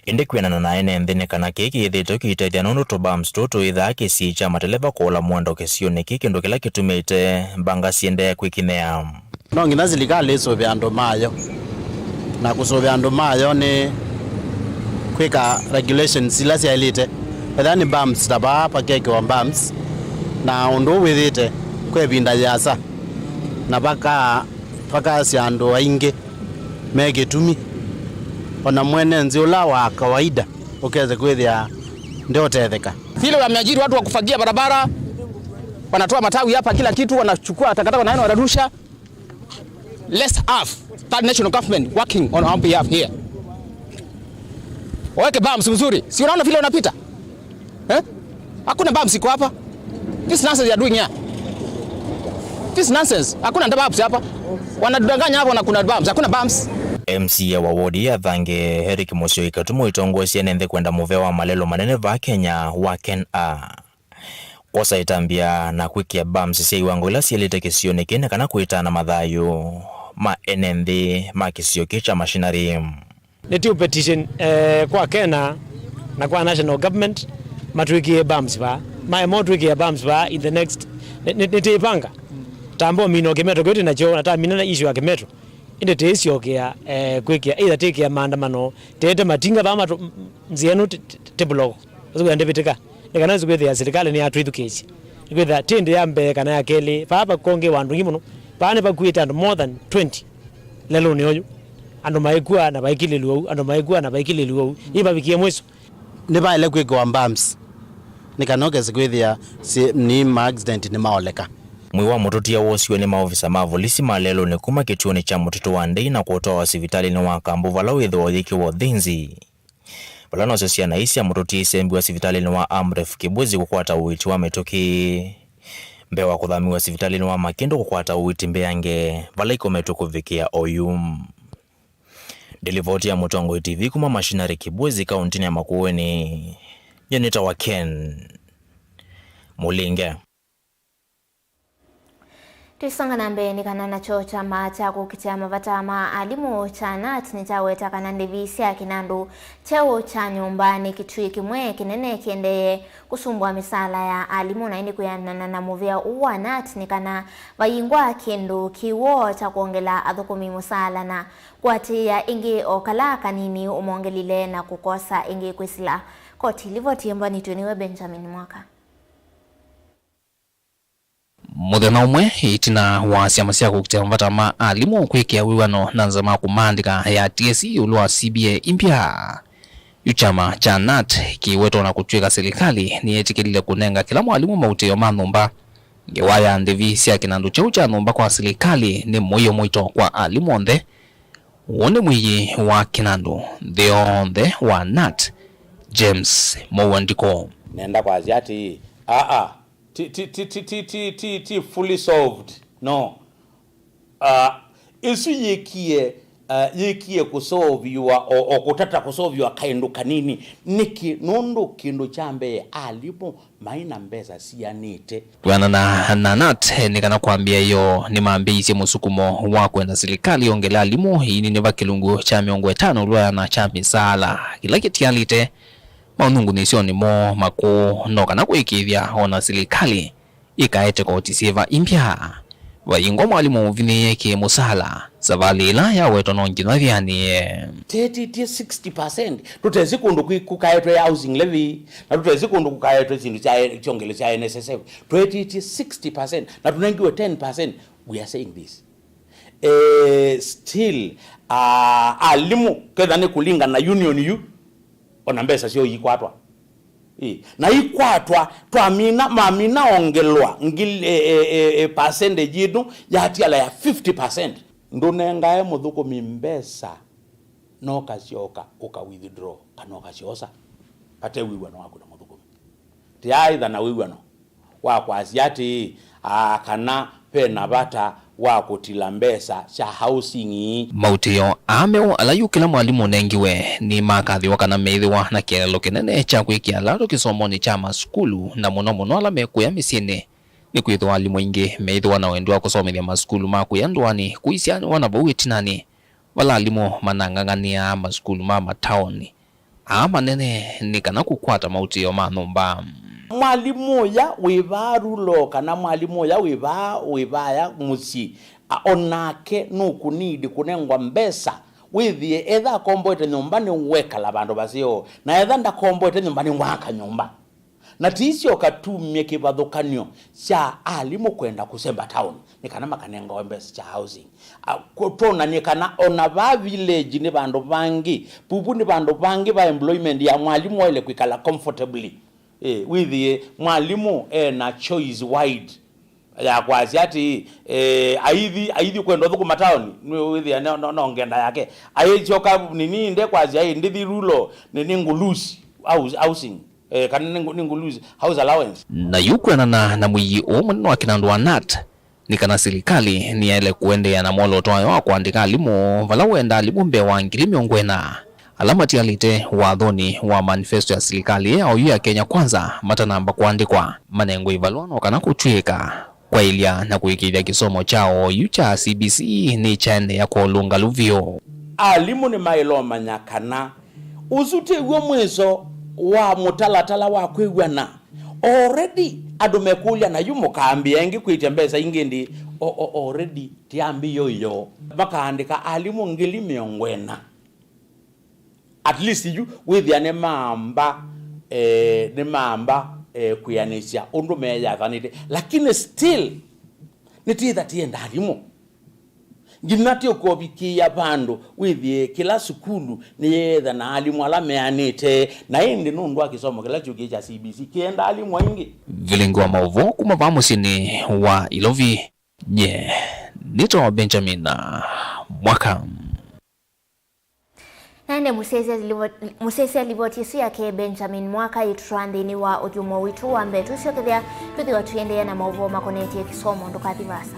Ĩndĩ kwĩanana na ene nthĩ nĩ kana kĩĩ kĩyĩthĩĩtwe kĩitethya nũndũ tũbams tũũ tũĩthaa kĩsiĩĩ kya mateleva kũũla mwendo kĩsionĩ kĩĩ, kĩndũ kĩla kĩtumĩte mbanga siendee kwĩkinyĩa. No nginya silikalĩ ĩsũvĩe andũ mayo, na kũsũvĩa andũ mayo nĩ kwĩka regulations ila syaĩlĩte. Ethĩwa nĩ bumps ta vaa, pakekĩwa bumps, na ũndũ ũũ wĩthĩĩte kwa ĩvinda yĩasa, na vaka- vakasya andũ aingĩ me kĩtumi, o na mwene nzĩ ũla wa kawaida ũkese kwĩthĩa ndeũtetheka. Vile wameajiri watu wa kufagia barabara, wanatoa matawi hapa, kila kitu, wanachukua takataka, wanaenda wanarusha. Let's have that national government working on our behalf here. Waweke bumps mzuri. Si unaona vile unapita? Eh? Hakuna bumps iko hapa. This nonsense you are doing here. This nonsense. Hakuna bumps hapa. Wanadanganya hapa na kuna bumps. Hakuna bumps. M C A wa wodi ya Thange, Eric Mũsyoi Katumo, ĩtongoesye ene nthĩ kwenda mũvea wa malelũ manene vaa Kenya wa Ken A kwosa ĩtambya na kwĩkĩa bumps sya iwango ila sielĩte kĩsionĩ kĩĩ nĩ kana kwĩtana mathayũ ma ene nthĩ ma kĩsio kĩĩ kya machinery. Nĩtũ petition eh, kwa Kenya na kwa national government matwĩkĩe bumps vaa. Maema ũtwĩkĩa bumps vaa in the next, nĩ- nĩ- nĩtĩĩvanga. Tamba ũmina o kĩmeto kĩu twĩ nakyo, na tamina na issue ya kĩmeto. Ĩndĩ tĩĩsyokea eh, kwĩkĩa, either tĩkĩa maandamano, tĩete matinga vaa matũ- nzĩa ĩno tĩ- tĩ- tĩ block. Ũsu kwĩa ndĩvĩtĩka. Nĩ kana ũsu kwĩthĩa silikalĩ nĩyatwĩthukĩĩsye. Nĩkwĩthĩa ti ĩndĩ ya mbee kana ya kelĩ, vaa vakongĩwa andũ aingĩ mũno. Vaa nĩvakuĩte andũ more than twenty lelũnĩ ũyũ. Andũ maĩkua na vaikilĩlw'a ũu, andũ maĩkua na vaikilĩlw'a ũu. Ĩ vavikie mwiso. Nĩvaĩle kwĩkĩwa bumps nĩ kana ũkese kwĩthĩa si- nĩ ma accident nĩmaoleka. Mwĩĩ wa mũtũtia woosiwe nĩ maovisa ma volisi ma lelũnĩ kuma kĩtuonĩ kya mũtitũ wa Ndei na kũtwawa sivitalĩnĩ wa Kambu vala wĩthĩwa ũyĩkĩwa ũthĩnzi. Vala nosyo syana ii sya mũtũtia isembiwa sivitalĩnĩ wa Amref Kibwezi kũkwata ũiiti wa mĩtũkĩ, mbee wa kũthamiwa sivitalĩnĩ wa Makĩndũ kũkwata ũiiti mbeange, vala ikometwe kũvikĩa oyu. Ndilivoti ya Mũtongoi T V kuma Machinery Kibwezi, kauntinĩ ya Makueni, nyie nĩtawa Ken Mũlinge. Tũisonga na mbee nĩ kana nakyo kyama kya kũkitĩa mavata ma alimũ kya nat nĩkyaweta kana ndĩvi sya kĩnandũ kyeũ kya nyũmba nĩ kĩtui kĩmwe kĩnene kĩendee kũsumbũa mĩsaala ya alimũ, na ĩndĩ kwĩanana na mũvĩa ũũ wa nat nĩ kana vayingwa kĩndũ kĩw'o kya kwongela athũkũmi mũsaala na kũatĩĩa ĩngĩ o kala kanini ũmongelile na kũkosa ĩngĩ kwĩsĩla koti. Livoti ĩmbwanĩtw'e nĩwe Benjamin Mwaka. Mũthenya ũmwe ĩtina wa syama sya kũkitĩa mavata ma alimũ kwĩkĩa wĩw'ano na nzama kũmaandĩka ya T S C ĩũlũ wa C B A impya, yu kyama kya nat kĩiwetwa na kũtw'ĩka silikalĩ nĩyetĩkĩlile kũnenga kĩla mwalimũ mautĩĩo ma nyũmba. Ngewa ya ndĩvi sya kĩnandũ kyeũ kya nyũmba kwa silikalĩ nĩ mũio mũito kwa alimũ onthe. Ũũ nĩ mwĩi wa kĩnandũ nthĩ yonthe wa nat, James Mũuandĩko. Nenda kwasya atĩĩ, aa, ti, ti, ti fully solved. No. Ah, ĩsu yĩkie, ah, yĩkie kũsoviwa, o, o kũtata kũsoviwa kaĩndũ kanini. Nĩkĩ? Nũndũ kĩndũ kya mbee, alimũ maĩ na mbesa sianĩte. Kwĩanana na nat, nĩ kana kwambĩĩa yo nĩmambĩĩisye mũsukumo wa kwenda silikalĩ yongele alimũ ĩininĩva kĩlungu kya mĩongo ĩtano ĩlũana kya mĩsaala, kĩla kĩtialĩte maũnungunĩsyonĩ moo makũũ, no kana kũĩkĩĩthya o na silikalĩ ĩkaete koti syĩva imbya. Vayingwa mwalimũ ũvinyĩĩe kĩ mũsaala, savalĩ ĩla yawetwa no nginya ĩthĩanĩe. Tetĩtye sixty percent. Tũtesĩ kũndũ kwĩ- kũkaetwe housing levy, na tũtesĩ kũndũ kũkaetwe syĩndũ sya kyongelo sya N S S F. Twetĩtye sixty percent, na tũnengiwe ten percent. We are saying this. Eh, still, ah, alimũ, ketha nĩ kũlingana na union yu, ona mbesa syoo ikwatwa. Ĩ, na ikwatwa, twamina, mamina ongelwa ngil- e, e, e, e, percentage ĩno yatiala ya fifty percent. Ndũnengae mũthũkũmi mbesa na ũkasyoka ũka withdraw kana ũkasyosa vate wĩw'ano waku na mũthũkũmi. Ti aitha na wĩw'ano wa kwasya atĩĩ, aa, kana ve na vata wa kũtila mbesa sya housing ii. Mautĩĩo aa meũ ala yu kĩla mwalimũ ũnengiwe nĩmakathĩwa kana meĩthĩwa na kĩeleelo kĩnene kya kwĩkĩa lato kĩsomonĩ kya masukulu, na mũno mũno ala mekũya mĩsyĩnĩ, nĩkwĩthĩwa alimũ aingĩ meĩthĩwa na wendi wa kũsomethya masukulu ma kũya ndũanĩ kũisyaanĩwa na vau ĩtinanĩ, vala alimũ manang'ang'anĩaa masukulu ma mataoni aa manene nĩ kana kũkwata mautĩĩo ma nyũmba. Mwalimũ ũya wĩ vaa rulo kana mwalimũ ũya wĩ vaa, wĩ vaya mũsyĩ, a, o nake nũkũnidi kũnengwa mbesa wĩthĩe etha akomboete nyũmba nĩ wekala vandũ vaseo, na etha ndakomboete nyũmba nĩ waka nyũmba. Na ti isyoka tumye kĩvathũkany'o kya alimũ kwenda kũsemba taoni nĩ kana makanengawe mbesa sya housing. A, kũ- twonany'e kana ona va village nĩ vandũ vangĩ, vuvu nĩ vandũ vangĩ va employment ya mwalimũ waĩle kwĩkala comfortably. Ĩ, wĩthĩe mwalimũ ena choice wide ya kwasya atĩ, eh, aithi, aithi kwenda ũthũkũma taoni, nĩwĩthĩa no, no, no ngenda yake. Aisyoka nini nde kwasya, "Ĩ, ndithi rulo, nĩ, nĩ ngũ lose house- housing." Eh, kana nĩ ngũ- nĩ ngũ lose house allowance. Na yu kwĩanana na mwĩi ũũ mũnene wa kĩnandũ wa nat, nĩ kana silikalĩ nĩyaĩle kũendeea na mwolooto wayo wa kũandĩka alimũ vala wenda alimũ mbee wa ngili mĩongo ĩna ala matialĩte wathonĩ wa manifesto ya silikalĩ ya oyu ya Kenya Kwanza matanamba kũandĩkwa, manengwe ivalũa no kana kũtw'ĩka kwaĩlya na kũĩkĩĩthya kĩsomo kya oyu kya C B C nĩkyaendeea kwa ũlũngalu vyũ. Alimũ nĩmaĩle ũmanya kana ũsu tiw'o mwĩso wa mũtalatala wa kwĩw'ana. Already andũ mekũlya, na yu mũkambĩa ĩngĩ kwĩtya mbesa ingĩ ĩndĩ, o, o, already tiambĩĩo ĩyo. Makaandĩka alimũ ngili mĩongo ĩna. At least yu wĩthĩa nĩmaamba, eh, nĩmaamba, eh, kwĩanĩsya ũndũ meyathanĩte. Lakini still, nĩtĩtha tienda alimũ. Nginya ti ũkovikĩĩa vandũ wĩthĩe kĩla sukulu nĩyeetha na alimũ ala meanĩte, na ĩndĩ nũndũ wa kĩsomo kĩla kyũkie kya C B C kĩenda alimũ aingĩ. Vilingi wa maũvoo kuma vaa mũsyĩnĩ wa Ilovi, nye nĩtawa Benjamin Mwaka. Naende mũsyaĩĩsya livoti ĩsu yake Benjamin Mwaka ĩtũtwaa nthĩnĩ wa ũthyũmũo witũ wa mbee. Tũsyokethya twĩthĩwa tũiendeea na maũvoo makonetye kĩsomo. Ndũkathi vaasa.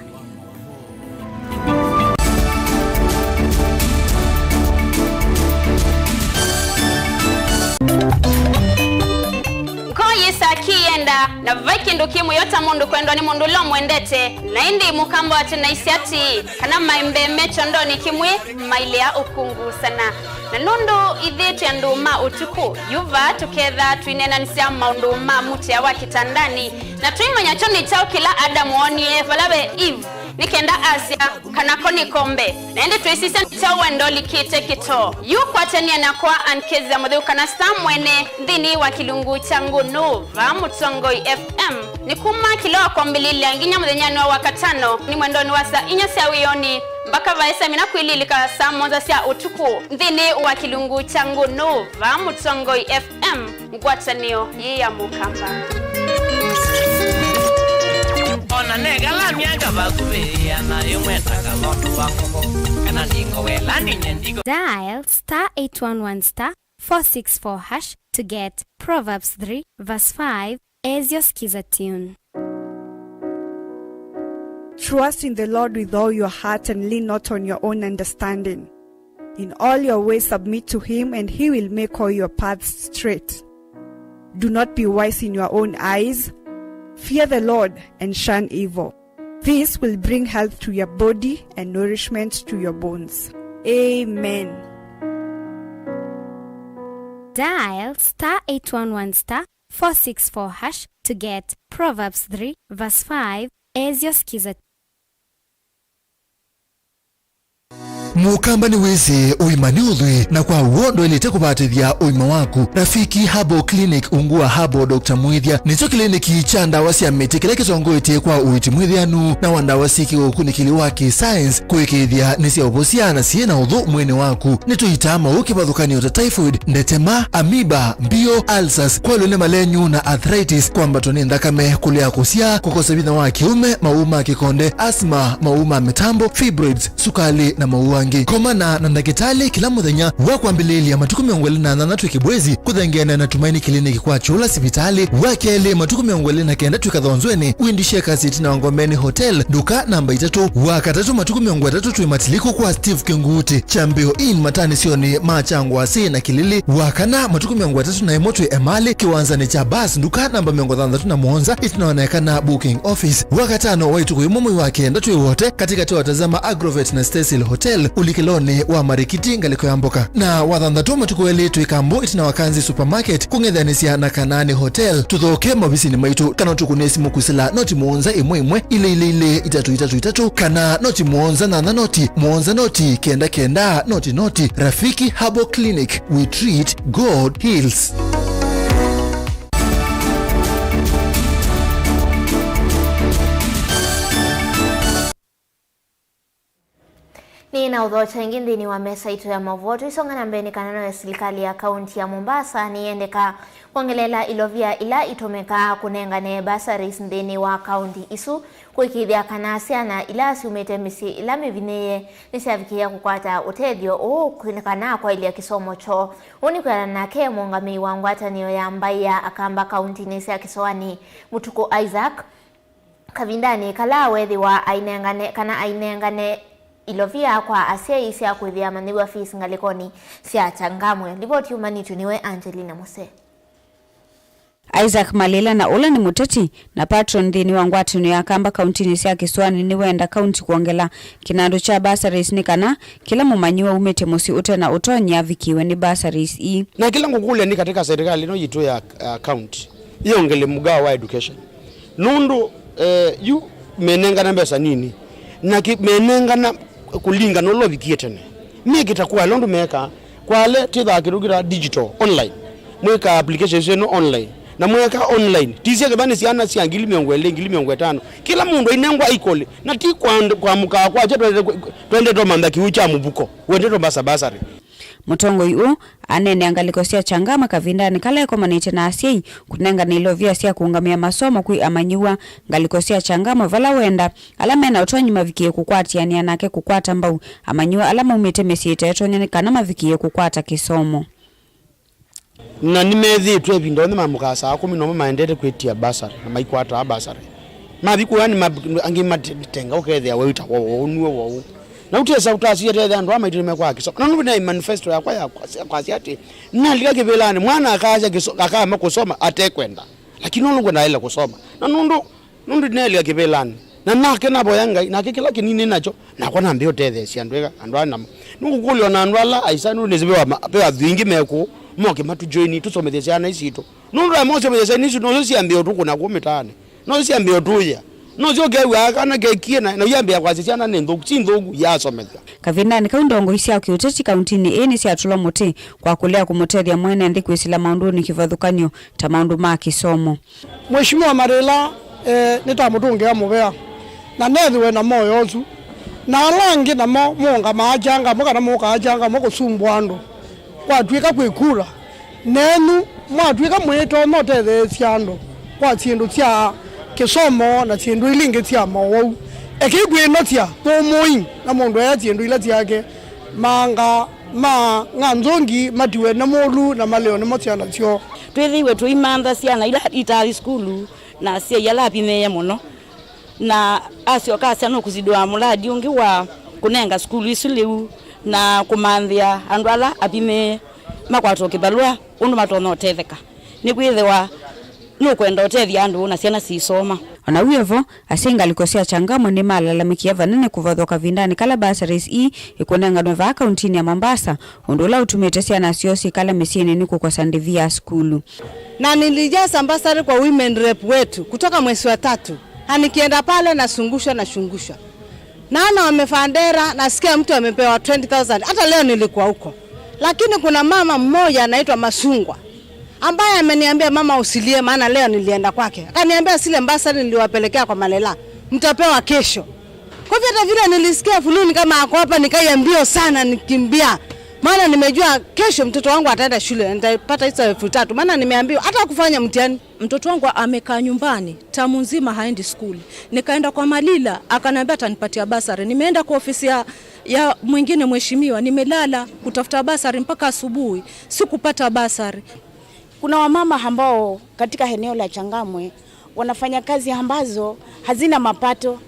Ngoo yĩsaa kĩyenda, na vai kĩndũ kĩ mũyo ta mũndũ kwendwa nĩ mũndũ ũla ũmwendete, na ĩndĩ mũkamba wake naisye atĩĩ, kana maembe me kyondonĩ kĩmwe mailea ũkungu sana. Na nũndũ ithyĩ twĩ andũ ma ũtukũ, yu vaa tũketha twĩneenanĩsya maũndũ ma mũtĩa wa kĩtandanĩ, na tũimanya kyo nĩ kyaũ kĩla Adamu woonie vala ve Eve, nĩ kenda asya, kana ko nĩ kombe. Na ĩndĩ twĩsisya nĩ kyaũ wendo ũlikĩte kĩtoo. Yu kwatany'a na kwa Ankezi ya Mũtheu kana Star Mwene nthĩnĩ wa kĩlungu kya Ngũnũ vaa Mũtongoi F M. Nĩ kuma kĩla wa kwambĩlĩlya nginya mũthenyanĩ wa Wakatano, nĩ mwendonĩ wa saa inya sya wĩonĩ mbaka vaasa mina kwĩlĩlĩka saa mũonza sya ũtukũ, nthĩnĩ wa kĩlungu kya Ngũnũ vaa Mũtongoi F M, ngwatanĩo yĩ ya Mũkamba. Ona negala myaka vakuvĩ ĩana yĩmwe ta kavondu wa ngũkũ, kana ndingo welani nye ndigo. Dial star eight one one star four six four hash to get Proverbs three verse five as your Skiza tune. Trust in the Lord with all your heart and lean not on your own understanding. In all your ways submit to him, and he will make all your paths straight. Do not be wise in your own eyes. Fear the Lord and shun evil. This will bring health to your body and nourishment to your bones. Amen. Dial star eight one one star four six four hash to get Proverbs three verse five as your Skiza. Mũkamba nĩwĩsĩ ũima nĩ ũthwii, na kwa w'o ndwaĩlĩte kũvatĩthya ũima waku. Rafiki Herbal Clinic ungu wa Herbal Doctor Mwĩthya nĩkyo kĩliniki kya ndawa sya mĩtĩ kĩla kĩtongoetye kwa ũiiti mwĩthĩanu na wa ndawa syĩ kĩũkunĩkĩli wa kĩ-science kũĩkĩĩthya nĩ sya ũvosya na syĩ na ũthũ mwĩĩnĩ waku. Nĩtũitaa maũũ kĩvathũkany'o ta typhoid, ndetema, amoeba, mbio, ulcers, kwalw'a nĩ malenyu na arthritis, kwambatwa nĩ nthakame, kũlea kũsyaa, kũkosa vinya wa kĩũme, maũũ ma kĩkonde, asthma, maũũ ma mĩtambo, fibroids, sukalĩ, na maũũ angĩ. Komana na ndakĩtalĩ kĩla mũthenya wa kwambĩlĩĩlya matukũ mĩongo ĩlĩ na nyanya twĩ Kĩbwezi, kũthengeana na Tumaini Clinic kwa Kyũla sivitalĩ, wa kelĩ matukũ mĩongo ĩlĩ na kenda twĩ Kathonzweni, Windy Shakers ĩtina wa Ngomeni Hotel, nduka namba itatũ, wa katatũ matukũ mĩongo ĩtatũ twĩ Matiliku kwa Steve Kĩnguutĩ, Kyambĩo Inn mataanĩsyonĩ ma Kyangwasĩ na Kĩlĩlĩ, wa kana matukũ mĩongo ĩtatũ na ĩmwe twĩ Emali, kĩwanzanĩ kya bus, nduka namba mĩongo thanthatũ na mũonza, ĩtina wa Naekana Booking Office. Wa katano wa ĩtukũ yĩmwe mwei wa kenda twĩ Wote, katĩkatĩ wa Tazama Agrovet na Stacyl Hotel, ũlikĩlonĩ wa Marikiti ngalĩko ya mboka. Na wa thanthatũ matukũ elĩ twĩ Kambo ĩtina wa Kanzi Supermarket, kũng'ethanĩsya na Kanaani Hotel. Tũthooke maovisinĩ maitũ, kana ũtũkũnĩe simũ kwĩsĩla noti mũonza ĩmwe ĩmwe, ilĩ ilĩ ilĩ, itatũ itatũ itatũ, kana noti mũonza nyanya noti, mũonza noti, kenda kenda, noti noti. Rafiki Herbal Clinic, we treat, God heals. Nĩ na ũthokya ĩngĩ nthĩnĩ wa mesa itũ ya maũvoo. Tũisonga na mbee nĩ kana no ya silikalĩ ya kaunti ya Mombasa nĩyendeka kwongeleela ilovia ila itũmĩkaa kũnengane bursaries nthĩnĩ wa kaunti isu, kũĩkĩĩthya kana syana ila syumĩte mĩsyĩ ĩla mĩvinyĩĩe nĩsyavikĩĩa kũkwata ũtethyo ũũ nĩ kana kwaĩlya kĩsomo kyoo. Ũũ nĩ kwĩanana nake mũũngamĩi wa ngwatanĩo ya mbaĩ ya Akamba kauntinĩ sya kĩsoanĩ, Mũtukũ Isaac, kavindanĩ kala weethĩwa ainengane, kana ainengane ilovia kwa asyai sya kwĩthĩa manyĩw'a fees ngalĩkonĩ sya Changamwe. Livoti yumanĩtw'e nĩwe Angelina Muse. Isaac Malila, na ũla nĩ mũteti na patron nthĩnĩ wa ngwatanĩo ya Akamba kauntinĩ sya Kĩsũanĩ, nĩwenda kaunti kwongela kĩnandũ kya bursaries nĩ kana kĩla mũmanyĩw'a umĩte mũsyĩ ũte na ũtonyi avikĩwe nĩ bursaries ii. Na kĩla ngũkũlya nĩ katika serikali ĩno yitũ ya, uh, county yongele mgao wa education. Nũndũ, eh, yu menengana mbesa nini, na ki-, menengana kũlingana ũla ũvikie tene. Mekĩta kwa ũndũ mekaa, kwa ale twĩthaa kĩndũ kĩta digital, online. Mwĩkaa applications ĩno online. Na mweka online. Tisya kĩva nĩ syana sya ngili mĩongo ĩlĩ, ngili mĩongo ĩtano. Kĩla mũndũ ainengwa equally. Na ti kwa and-, kwa mũkaa kwakya twendete kũ-, twendete ũmantha kĩw'ũ kya mũvuko. Wendete ũmbasa bursary. Mũtongoi ũũ aneenea ngalĩko sya Changamwe kavindanĩ kala ekomanĩtye na asyai kũnengane ilovia sya kũũngamĩa masomo kwĩ amanyĩw'a ngalĩko sya Changamwe vala wenda ala me na ũtonyi mavikĩe kũkwatĩanĩa nake kũkwata mbau amanyĩw'a ala maumĩte mĩsyĩ ĩteetonya nĩ kana mavikĩe kũkwata kĩsomo. Na nĩmethĩĩtwe ĩvinda yonthe mamũkaa saa kũmi na ũmwe maendete kwĩtia bursary na maikwataa bursary. Mathi kũya nĩ ma-, angĩ matetenga ũkethĩa we wĩtagwo wou nue wou. Na ũtesa ũtasiĩte ethĩa andũ aa maitũ nĩmekwaa kĩsomo. Na nũndũ nĩ manifesto yakwa ya kwasya, kwasya atĩ nalika kĩvĩlanĩ mwana akasya kĩso-, akaema kũsoma atekwenda. Lakini nũndũ ngwenda aĩle kũsoma. Na nũndũ, nũndũ nĩnalika kĩvĩlanĩ. Na nake navoya Ngai, nake kĩla kĩnini nakyo, nakwa nambĩa ũtetheesya andũ eka, andũ aa namo. Nũkũkũlya ona andũ ala aisa nũndũ nĩsĩ ve wa ma-, ve athwii aingĩ mekũũ, moke matũjoini, tũsomethye syana ii sitũ. Nũndũ aema ũsomethya syana isu, nosyo syambĩa ũtũkũna kũũ mĩtaanĩ. Nosyo syambĩa ũtũya. Nosyo ũkew'aa kana kekie na, na iambĩa kwasya syana nĩ nthũku, si nthũku, iasomethya. Kavindanĩ kau ndongoi sya kĩũteti kauntinĩ ĩĩ nĩsyatũlwa mũtĩ kwa kũlea kũmũtethya mwene nthĩ kwĩsĩla maũndũnĩ kĩvathũkany'o ta maũndũ ma kĩsomo. Mheshimiwa Malila, eh, nĩtamũtũngĩa mũvea, na nethĩwe na moyo ũsu. Na ala angĩ namo mũũngamaa Changamwe kana mũũkaa Changamwe kũsumbũa andũ, kwatw'ĩka kwĩ kura, nenyu mwatw'ĩka mwĩtonya ũtetheesya andũ kwa syĩndũ sya kĩsomo na syĩndũ ila ingĩ sya mowau, ekei kwĩnotya thũmũi na mũndũ ea syĩndũ ila syake, maanga ma ng'anzũngi matiwe nĩ mũlu na malĩo nĩmo syana syoo. Twĩthĩiwe tũimantha syana ila itaathi sukulu na asyai ala apimĩĩe mũno. Na asyoka asya nũkũsindĩwa mũladi ũngĩ wa kũnenga sukulu isu lĩu na kũmanthĩa andũ ala apimĩĩe makwatwe kĩvalũa ũndũ matonya ũtetheka. Nĩkwĩthĩwa nũkwenda ũtethya andũ na syana siisoma. O na wĩ o vo, asyai ngalĩko sya Changamwe nĩmalalamĩkie vanene kũvathwa kavindanĩ kala bursaries ii ikũnenganwe vaa kauntinĩ ya Mombasa, ũndũ ũla ũtumĩte syana syoo syĩkale mĩsyĩnĩ nĩ kũkosa ndĩvi ya sukulu. Na nilijaza bursary kwa women rep wetu kutoka mwezi wa tatu, na nikienda pale nazungushwa, nazungushwa. Naona wamevaa dera, nasikia mtu amepewa twenty thousand. Hata leo nilikuwa huko. Lakini kuna mama mmoja anaitwa Masungwa, ambaye ameniambia, "Mama, usilie, maana leo nilienda kwake." Akaniambia, "Zile bursary niliwapelekea kwa Malila, mtapewa kesho." Kwa hivyo hata vile nilisikia fulani kama ako hapa, nikaja mbio sana nikimbia. Maana nimejua kesho mtoto wangu ataenda shule, nitapata hizo elfu tatu. Maana nimeambiwa hata kufanya mtihani. Mtoto wangu amekaa nyumbani, tamu nzima haendi skuli. Nikaenda kwa Malila, akaniambia atanipatia basari. Nimeenda kwa ofisi ya, ya mwingine mheshimiwa, nimelala kutafuta basari mpaka asubuhi. Sikupata basari. Kuna wamama ambao katika eneo la Changamwe wanafanya kazi ambazo hazina mapato,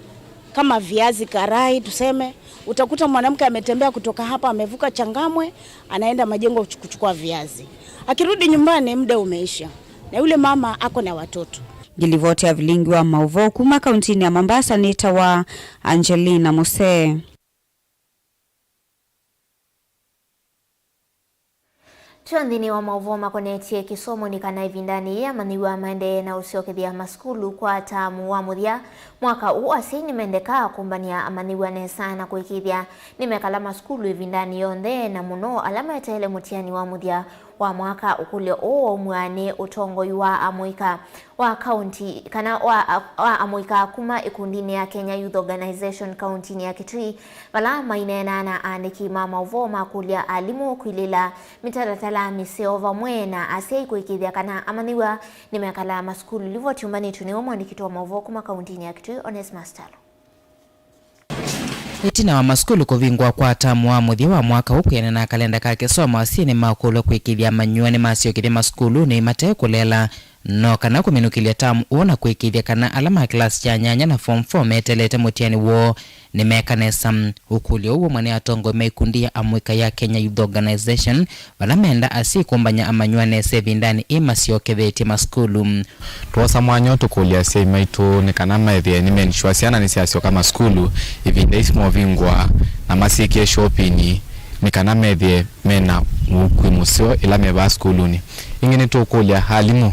kama viazi karai tuseme. Utakuta mwanamke ametembea kutoka hapa, amevuka Changamwe, anaenda Majengo kuchu-, kuchukua viazi. Akirudi nyumbani, muda umeisha. Na yule mama ako na watoto. Ngilivoti ya vilingi wa mauvoo kuma kauntinĩ ya Mombasa nĩtawa Angelina Musee. Twĩ o nthĩnĩ wa maũvoo makonetye kĩsomo, nĩ kana ĩvindanĩ yĩĩ amanyĩw'a maendee na ũsyokethya masukulu kwa taamu wa mũthya mwaka ũũ, asyai nĩmendekaa kũmbanĩa amanyĩw'a nesa na kũĩkĩĩthya nĩmekala masukulu ĩvindanĩ yonthe, na mũno ala meteele mũtiani wa mũthya wa mwaka. Ũkũlyo ũũ waumw'a nĩ ũtongoi wa amũika wa kaunti, kana wa, wa amũika kuma ĩkundinĩ ya Kenya Youth Organization kauntinĩ ya Kitui, vala maineenaa na aandĩki ma maũvoo makũlya alimũ kwilĩla mĩtalatala mĩseo vamwe na asyai kũĩkĩĩthya kana amanyĩw'a nĩmekalaa masukulu. Livoti yũmbanĩtw'e nĩwe mũandĩki witũ wa maũvoo kuma kauntinĩ ya Kitui, Onesmus Talo. Ĩtina wa masukulu kũvingũa kwa tamu wa mũthya wa mwaka ũũ, kwĩanana na kalenda ka kĩsomo, asyai nĩmakũlw'a kũĩkĩĩthya amanyĩw'a nĩmasyokethya masukulunĩ mate kũleela No kana kũminũkĩlya tamu ũũ na kũĩkĩĩthya kana ala ma class kya nyanya na form four meteelete mũtiani woo nĩmeeka nesa. Ũkũlyo ũũ waumwa nĩ atongoi ma ikundi ya Amũika ya Kenya Youth Organization, vala menda asyai kũmbany'a amanyĩw'a nesa ĩvindanĩ ĩĩ masyokethetye masukulu. Twoosa mwanya ũũ tũkũlya asyai maitũ nĩ kana methĩe nĩme ensure syana nĩsyasyoka masukulu ĩvinda ĩsu movingũa, na masyĩkĩe shopping nĩ kana methĩe mena ũkui mũseo ĩla me vaa sukulunĩ. Ĩngĩ nĩtũũkũlya alimũ,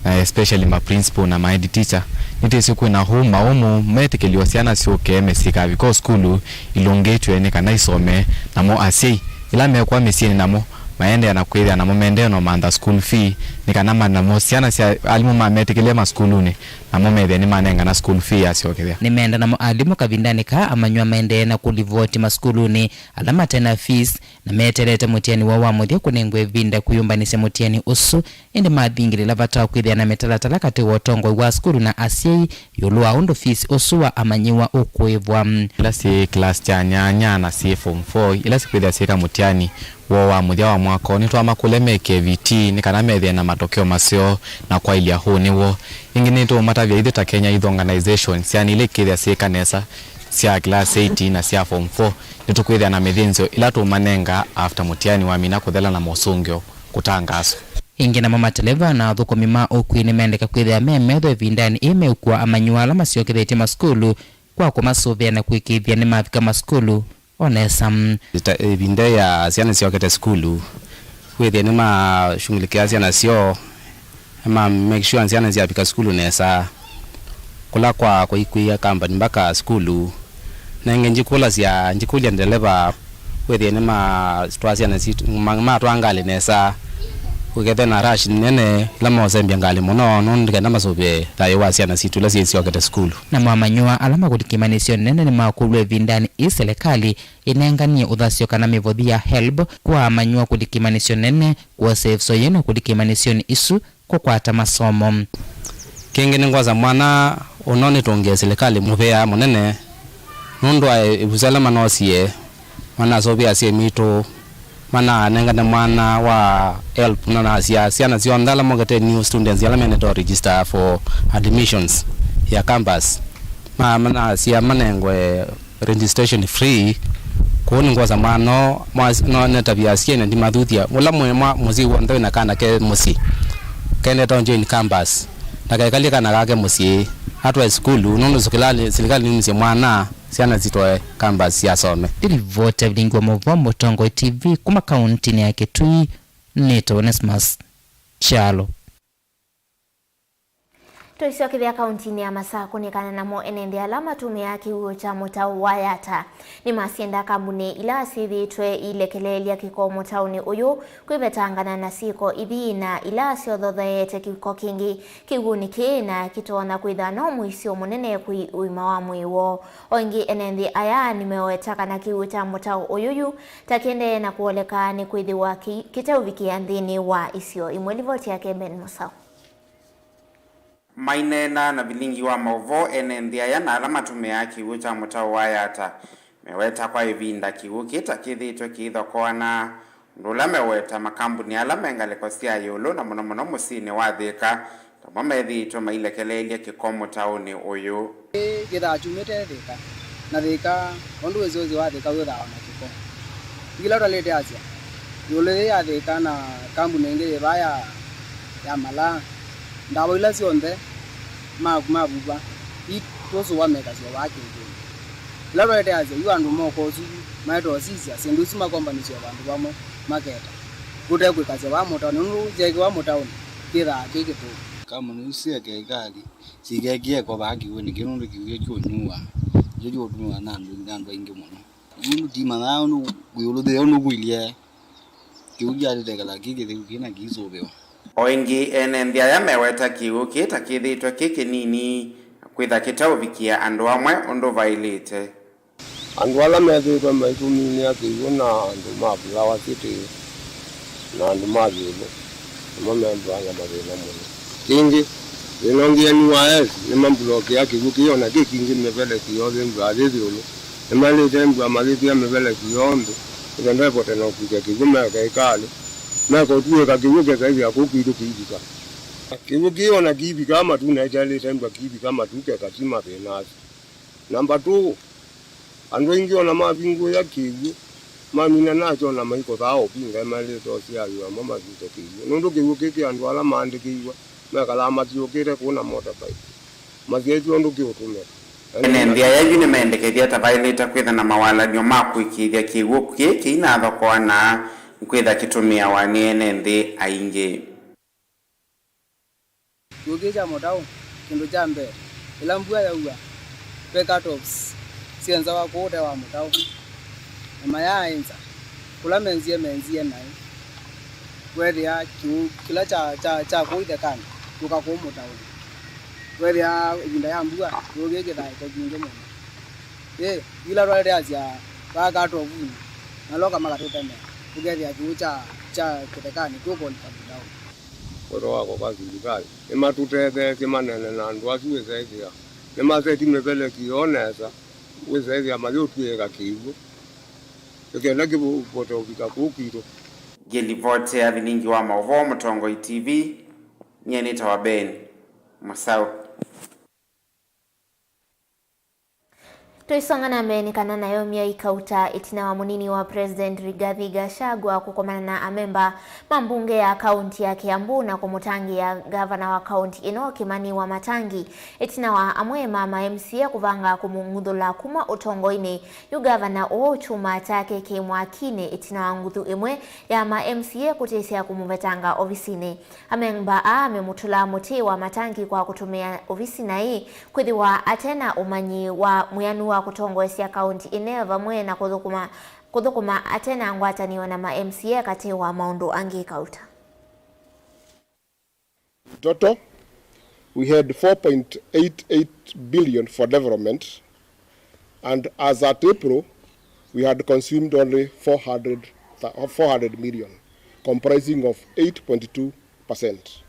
na especially ma principal na ma head teacher, nĩtwĩsĩ kwĩna ũũ maũmũ metĩkĩlyo syana syũke mĩsyĩ ikavika o sukulu ilũngĩtw'e nĩ kana isome, namo asyai ĩla mekwa mĩsyĩnĩ namo maendeea na kwĩthĩa namo maendeea na ũmantha school fee, nĩ kana ma-, namo syana sya alimũ mametĩkĩlya masukulunĩ, namo methĩe nĩmanengana school fee yasyokethya. Nĩmenda namo alimũ kavindanĩ kaa amanyĩw'a maendee na kũlivoti masukulunĩ ala mate na fees na meteelete mũtiani woo wa mũthya kũnengwa ĩvinda kwĩyũmbanĩsya mũtiani ũsu, ĩndĩ mathingĩlĩla vata wa kwĩthĩa na mĩtalatala katĩ wa ũtongoi wa sukulu na asyai ĩũlũ wa ũndũ fees ũsu wa amanyĩw'a ũkũĩvwa. Ila syĩ class kya nyanya na syĩ form four, ila sikwĩthĩa syĩka mũtiani woo wa mũthya wa mwaka ũũ, nĩtwamakũlya meke vitii nĩ kana methĩe na matokeo maseo na kwaĩlya ũnĩ woo. Ĩngĩ nĩtũũmatavya ithyĩ ta Kenya Youth Organization, syana ila ikĩthĩa syĩka nesa sya class eight na sya form four, nĩtũkwĩthĩa na mĩthĩnzĩo ĩla tũũmanenga after mũtiani wamina kũthela na mosũngĩo kũtangaaswa. Ĩngĩ namo mateleva na athũkũmi ma ũkui nĩmendeka kwĩthĩa me metho ĩvindanĩ ĩĩ meũkua amanyĩw'a ala masyokethetye masukulu kwa kũmasũvĩa na kũĩkĩĩthya nĩmavika masukulu o nesa. Ĩta-, ĩvinda ya syana syokete sukulu, wĩthĩe nĩmashughulikia syana syoo, nĩma make sure syana syavika sukulu nesa, kũla kwa kũikuia kambani mpaka sukulu. Nenge njikũlasya, njikũlya ndeleva, wĩthĩe nĩmatwaa syana sitũ, ma-, matwaa ngalĩ nesa, kũkethwe na rush nene ĩla mosembya ngalĩ mũno, nũndũ nĩ kenda masũvĩe thayũ wa syana sitũ ila syĩsyokete sukulu. Namo amanyĩw'a ala makũthi kĩmanyĩsyonĩ nene nĩmakũlw'a ĩvindanĩ ĩĩ selekalĩ ĩnenganie ũthasyo kana mĩvothi ya helb kwa amanyĩw'a kũthi kĩmanyĩsyo nene, kwosa ĩvuso yĩĩ na kũthi kĩmanyĩsyonĩ isu kũkwata masomo. Kĩngĩ nĩngwosa mwana ũno nĩtũngĩe silikalĩ mũvea mũnene nũndũ wa ĩvuso ĩla manosie, manasũvĩa asyai maitũ, mananengane mwana wa helb, na nasya syana syonthe ala mokete, new students ala menete register for admissions ya campus, ma-, manasya manengwe registration free. Kũu nĩngwosa mwana ũũ, mwa-, no nĩtavya asyai na ndimathuthya. Ũla mwĩ mwa-, mũsyai w'onthe wĩna kana ke mũsyĩ, kendete join campus, ndakekalye kana kake mũsyĩ, atwae sukulu, nũndũ sukilali-, silikalĩ nĩumisye mwana syana sitwae campus syasome. Nĩ livoti ya Vilingi wa Mauvoo, Mũtongoi T V, kuma kauntinĩ ya Kitui, nĩtawa Onesmus Kyalo. Tũisyokethya kauntinĩ ya Masakũ nĩ kana namo ene nthĩ ala matũmĩaa kĩw'ũ kya mũtao wa Yata nĩmasyenda kambunĩ ila syĩthĩĩtwe iilekeleelya kĩko mũtaonĩ ũyũ kwĩvetangana na syĩko ithii na ila syothotheete kĩko kĩngĩ kĩw'ũnĩ kĩĩ na kĩtonya kwĩthwa no mũisyo mũnene kwĩ ũima wa mwĩĩ woo. O ĩngĩ ene nthĩ aya nĩmeweta kana kĩw'ũ kya mũtao ũyũ yu ta kĩendee na kũoleka nĩ kwĩthĩwa kĩ-, kĩteũvikĩa nthĩnĩ wa isio imwe. Livoti yake Ben Mũsaũ. Maineena na Vilingi wa Mauvoo, ene nthĩ aya na ala matũmĩaa kĩw'ũ kya mũtao wa Yata meweta kwa ĩvinda kĩw'ũ kĩĩ ta kĩthĩĩtwe kĩithokoana, ũndũ ũla meweta makambuni ala me ngalĩko sya ĩũlũ na mũno mũno mũsyĩnĩ wa Thĩka tamo methĩĩtwe mailekeleelye kĩko mũtaonĩ ũyũ. Kĩthaa kyumĩte Thĩka, na Thĩka, ũndũ wĩsĩ ũsĩ wa Thĩka wĩthaa o na kĩko. Kĩla twalĩte asya, ĩũlũ yĩĩ ya Thĩka na kambuni ĩngĩ yĩ vaa ya, ya malaa, ndawa ila syonthe ma-, mavuva, i tũsũwa mekasya vaa kĩw'ũnĩ. Kĩla twalĩte asya, yu andũ moka ũsu yu, maeta ũsisya syĩndũ isu makombanĩsya o vandũ vamwe, maketa. Tũte kwĩkasya vaa mũtaonĩ, nũndũ kyeekĩwa mũtaonĩ, kĩthaa kĩ kĩthũku. Kambuni isu sya kemikali, Sikekie kovaa kĩw'ũnĩ kĩu nũndũ kĩw'ũ kĩu kyũnyuaa. Nĩkyo kĩũtũmĩwa na andũ, nĩ andũ aingĩ mũno. Nũndũ timanyaa ũndũ ĩũlũ thĩ ũndũ kũilye. Kĩw'ũ kĩatĩte kĩla kĩ kĩtheu kĩ na kĩisũvĩwa. O ĩngĩ, ene nthĩ aya meweta kĩw'ũ kĩĩ ta kĩthĩĩtwe kĩ kĩnini na kwĩtha kĩteũvikĩa andũ amwe ũndũ vaĩlĩte. Andũ ala methĩĩtwe maitũminĩa kĩw'ũ na andũ ma Flower City na andũ ma ĩũlũ, namo methĩawa na mathĩna mũno. Kĩngĩ, thĩna ũngĩ, N Y S nĩmambulokea kĩw'ũ kĩĩ, o na kĩ kingĩ mĩveleki yonthe mbua yĩ ĩũlũ. Nĩmaĩlĩte mbua mayĩthĩa mĩveleki yonthe, nĩkenda ĩvote na ũkũkya kĩw'ũ meka ĩkalĩ, meka ũtuĩka kĩw'ũ kĩkaĩthĩa kũu kwitũ kĩivika. Kĩw'ũ kĩĩ ona kĩivikaa matu, na ĩtalĩte mbua kĩivikaa matu, keka ti mathĩna asu. Namba two, andũ aingĩ ona mavingũĩa kĩw'ũ, mamina nakyo na maikũthaa ũvinga, malĩte ũsiaĩwa mo mathite kĩw'ũ, nũndũ kĩw'ũ kĩĩ kĩ andũ ala maandĩkĩiwe mekalaa mathyũkĩte kũu na motorbike, masyaĩtw'e ũndũ kĩũtũmĩka. Ene nthĩ aya yu nĩmendekethya ta vaĩlĩte kwĩtha na mawalany'o ma kũĩkĩĩthya kĩw'ũ kĩĩ kĩinathokoa na kwĩtha kĩtũmĩawa nĩ ene nthĩ aingĩ. Kĩw'ũ kĩĩ kya mũtaũ, kĩndũ kya mbee, ĩla mbua yaua, ve cutoffs syenzawa kũũ ũtee wa mũtaũ, na mayaa ĩnza, kũla menzie menzie naĩ, weethĩa kĩw'ũ kĩla kya, kya, kya kũu ithekanĩ kĩũka kũu mũtaũnĩ, weethĩa ĩvinda ya mbua kĩw'ũ kĩĩ kĩthaĩte vingĩ mũno. Ĩ, yĩla twaleteasya vaa cutoff-inĩ, na loka makatũtemea, ũkethĩa kĩw'ũ kya, kya kĩthekanĩ kĩũkũlika mũtaũnĩ. Wĩto wakwa kwa silikalĩ nĩmatũtetheesye maneene na andũ asu wĩseĩthĩa nĩmaseti mĩveleki yoo nesa, wĩseĩthĩa mayũtw'ĩĩka kĩw'ũ nĩ kenda kĩvote ũvika kũu kwitũ. Ngĩlivotea vilingi wa maũvoo Mũtongoi T V, nyie nĩtawa Ben Mũsaũ. Tũisonga na mbee nĩ kana nayo myai kauta ĩtina wa mũnini wa President Rigathi Gachagua kũkomana na amemba ma mbunge ya kaunti ya Kiambu na kũmũtangĩĩa ngavana wa kaunti ĩno Kimani Wamatangi ĩtina wa amwe ma ma M C A kũvanga kũmũng'uthũla kuma ũtongoinĩ. Yu ngavana ũũ kyuma kyake kĩ mwakinĩ ĩtina wa nguthu ĩmwe ya ma M C A kũtĩsya kũmũvetanga ovisinĩ. Amemba aa memũtũlaa mũtĩ Wamatangi kwa kũtũmĩa ovisi naĩ kwĩthĩwa ate na ũmanyi wa mwĩanu wa kũtongoesya kaunti ĩne vamwe na kũthũkũma, kũthũkũma ate na ngwatanĩo na ma M C A katĩ wa maũndũ angĩ kauta. Total, we had four point eight eight billion for development, and as at April, we had consumed only four hundred, four hundred million, comprising of eight point two percent.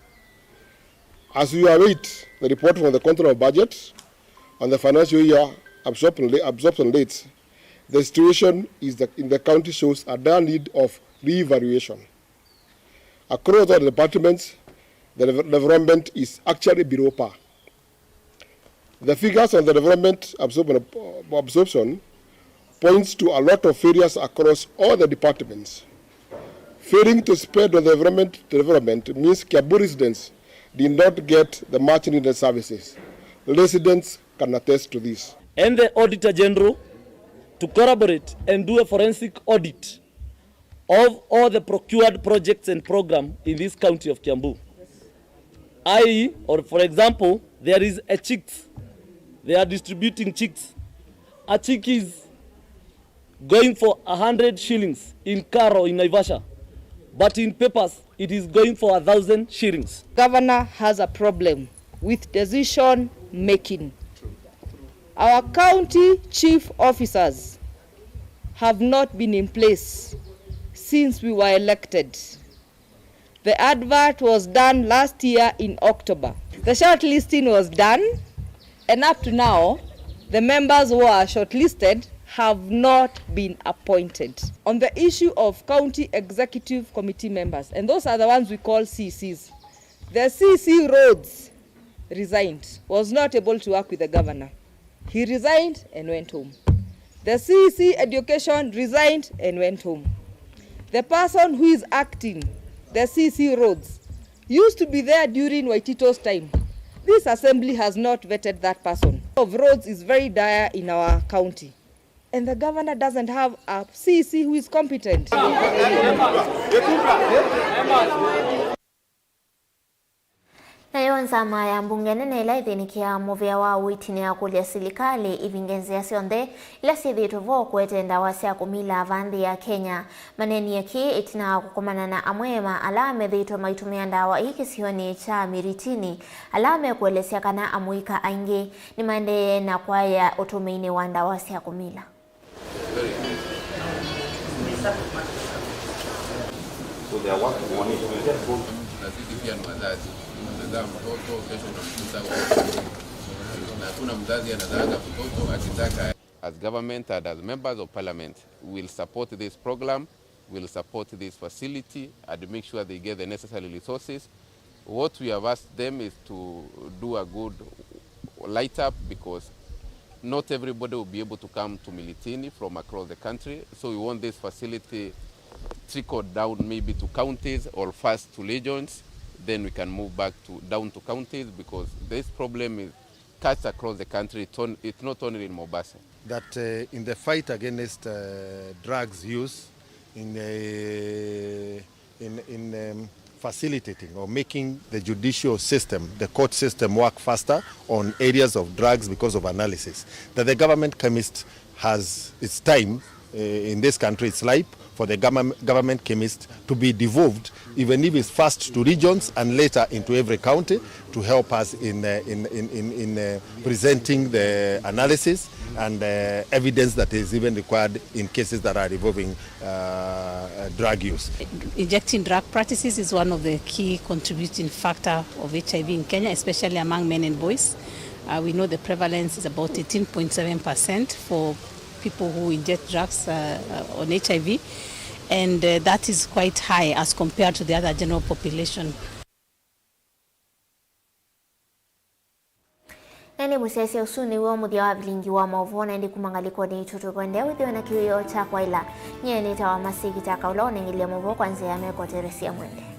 As we await the report from the Control of Budget on the financial year absorption, absorption rates, the situation is the, in the county shows a dire need of re-evaluation. Across all the departments, the dev-, development is actually below par. The figures on the development absorption, absorption points to a lot of failures across all the departments. Failing to spend on the development, development means Kiambu residents did not get the much needed services. Residents can attest to this. And the Auditor General to collaborate and do a forensic audit of all the procured projects and program in this county of Kiambu. I, or for example, there is a chicks. They are distributing chicks. A chick is going for a hundred shillings in Karo in Naivasha, but in papers it is going for a thousand shillings. Governor has a problem with decision making. Our county chief officers have not been in place since we were elected. The advert was done last year in October. The shortlisting was done, and up to now, the members who are shortlisted have not been appointed. On the issue of county executive committee members, and those are the ones we call C Cs, the C C roads resigned, was not able to work with the governor. He resigned and went home. The C C education resigned and went home. The person who is acting the C C roads used to be there during Waitito's time. This assembly has not vetted that person. Of roads is very dire in our county. And the governor doesn't have a C C who is competent. Nayo nzama ya mbunge nene ĩla ĩthĩnĩkĩaa mũvĩa wa ũitinĩa kũlya silikalĩ ĩvinge nzĩa syonthe ila syĩthĩĩtwe vo kũete ndawa sya kũmila vaa nthĩ ya Kenya. Maneenie kĩĩ ĩtina wa kũkomana na amwe ma ala methĩĩtwe maitũmĩa ndawa ii kĩsionĩ kya Miritini, ala mekũelesya kana amũika aingĩ nĩmaendee na kwaĩa ũtũmĩinĩ wa ndawa sya kũmila. So they are working on it. We just go. Na sisi pia ni wazazi. Unazaa mtoto, kesho unamkuta huko. Na hakuna mzazi anazaaga mtoto akitaka. As government and as members of parliament, we will support this program, we will support this facility and make sure they get the necessary resources What we have asked them is to do a good light up, because not everybody will be able to come to Miritini from across the country. So we want this facility trickled down maybe to counties or first to regions, then we can move back to, down to counties, because this problem is cuts across the country. It's on-, it's not only in Mombasa. That, uh, in the fight against, uh, drugs use, in, uh, in, in, um, facilitating or making the judicial system, the court system, work faster on areas of drugs because of analysis, that the government chemist has its time, uh, in this country, it's ripe for the government, government chemist to be devolved, even if it's first to regions and later into every county, to help us in, uh, in, in, in, in, uh, presenting the analysis and, uh, evidence that is even required in cases that are involving, uh, uh, drug use. Injecting drug practices is one of the key contributing factor of H I V in Kenya, especially among men and boys. Uh, we know the prevalence is about eighteen point seven percent for people who inject drugs, uh, uh, on H I V, and, uh, that is quite high as compared to the other general population. Na nĩ mũsyaĩĩsya ũsu nĩw'o mũthya wa vilingi wa maũvoo, na ĩndĩ kuma ngalĩkonĩ itũ tũkwendea wĩthĩwe na kĩwĩoo kya kwaĩla. Nyie nĩtawa Masiki ta Kaũla ũnengelya maũvoo kwa nzĩa ya meko Teresia Mwende.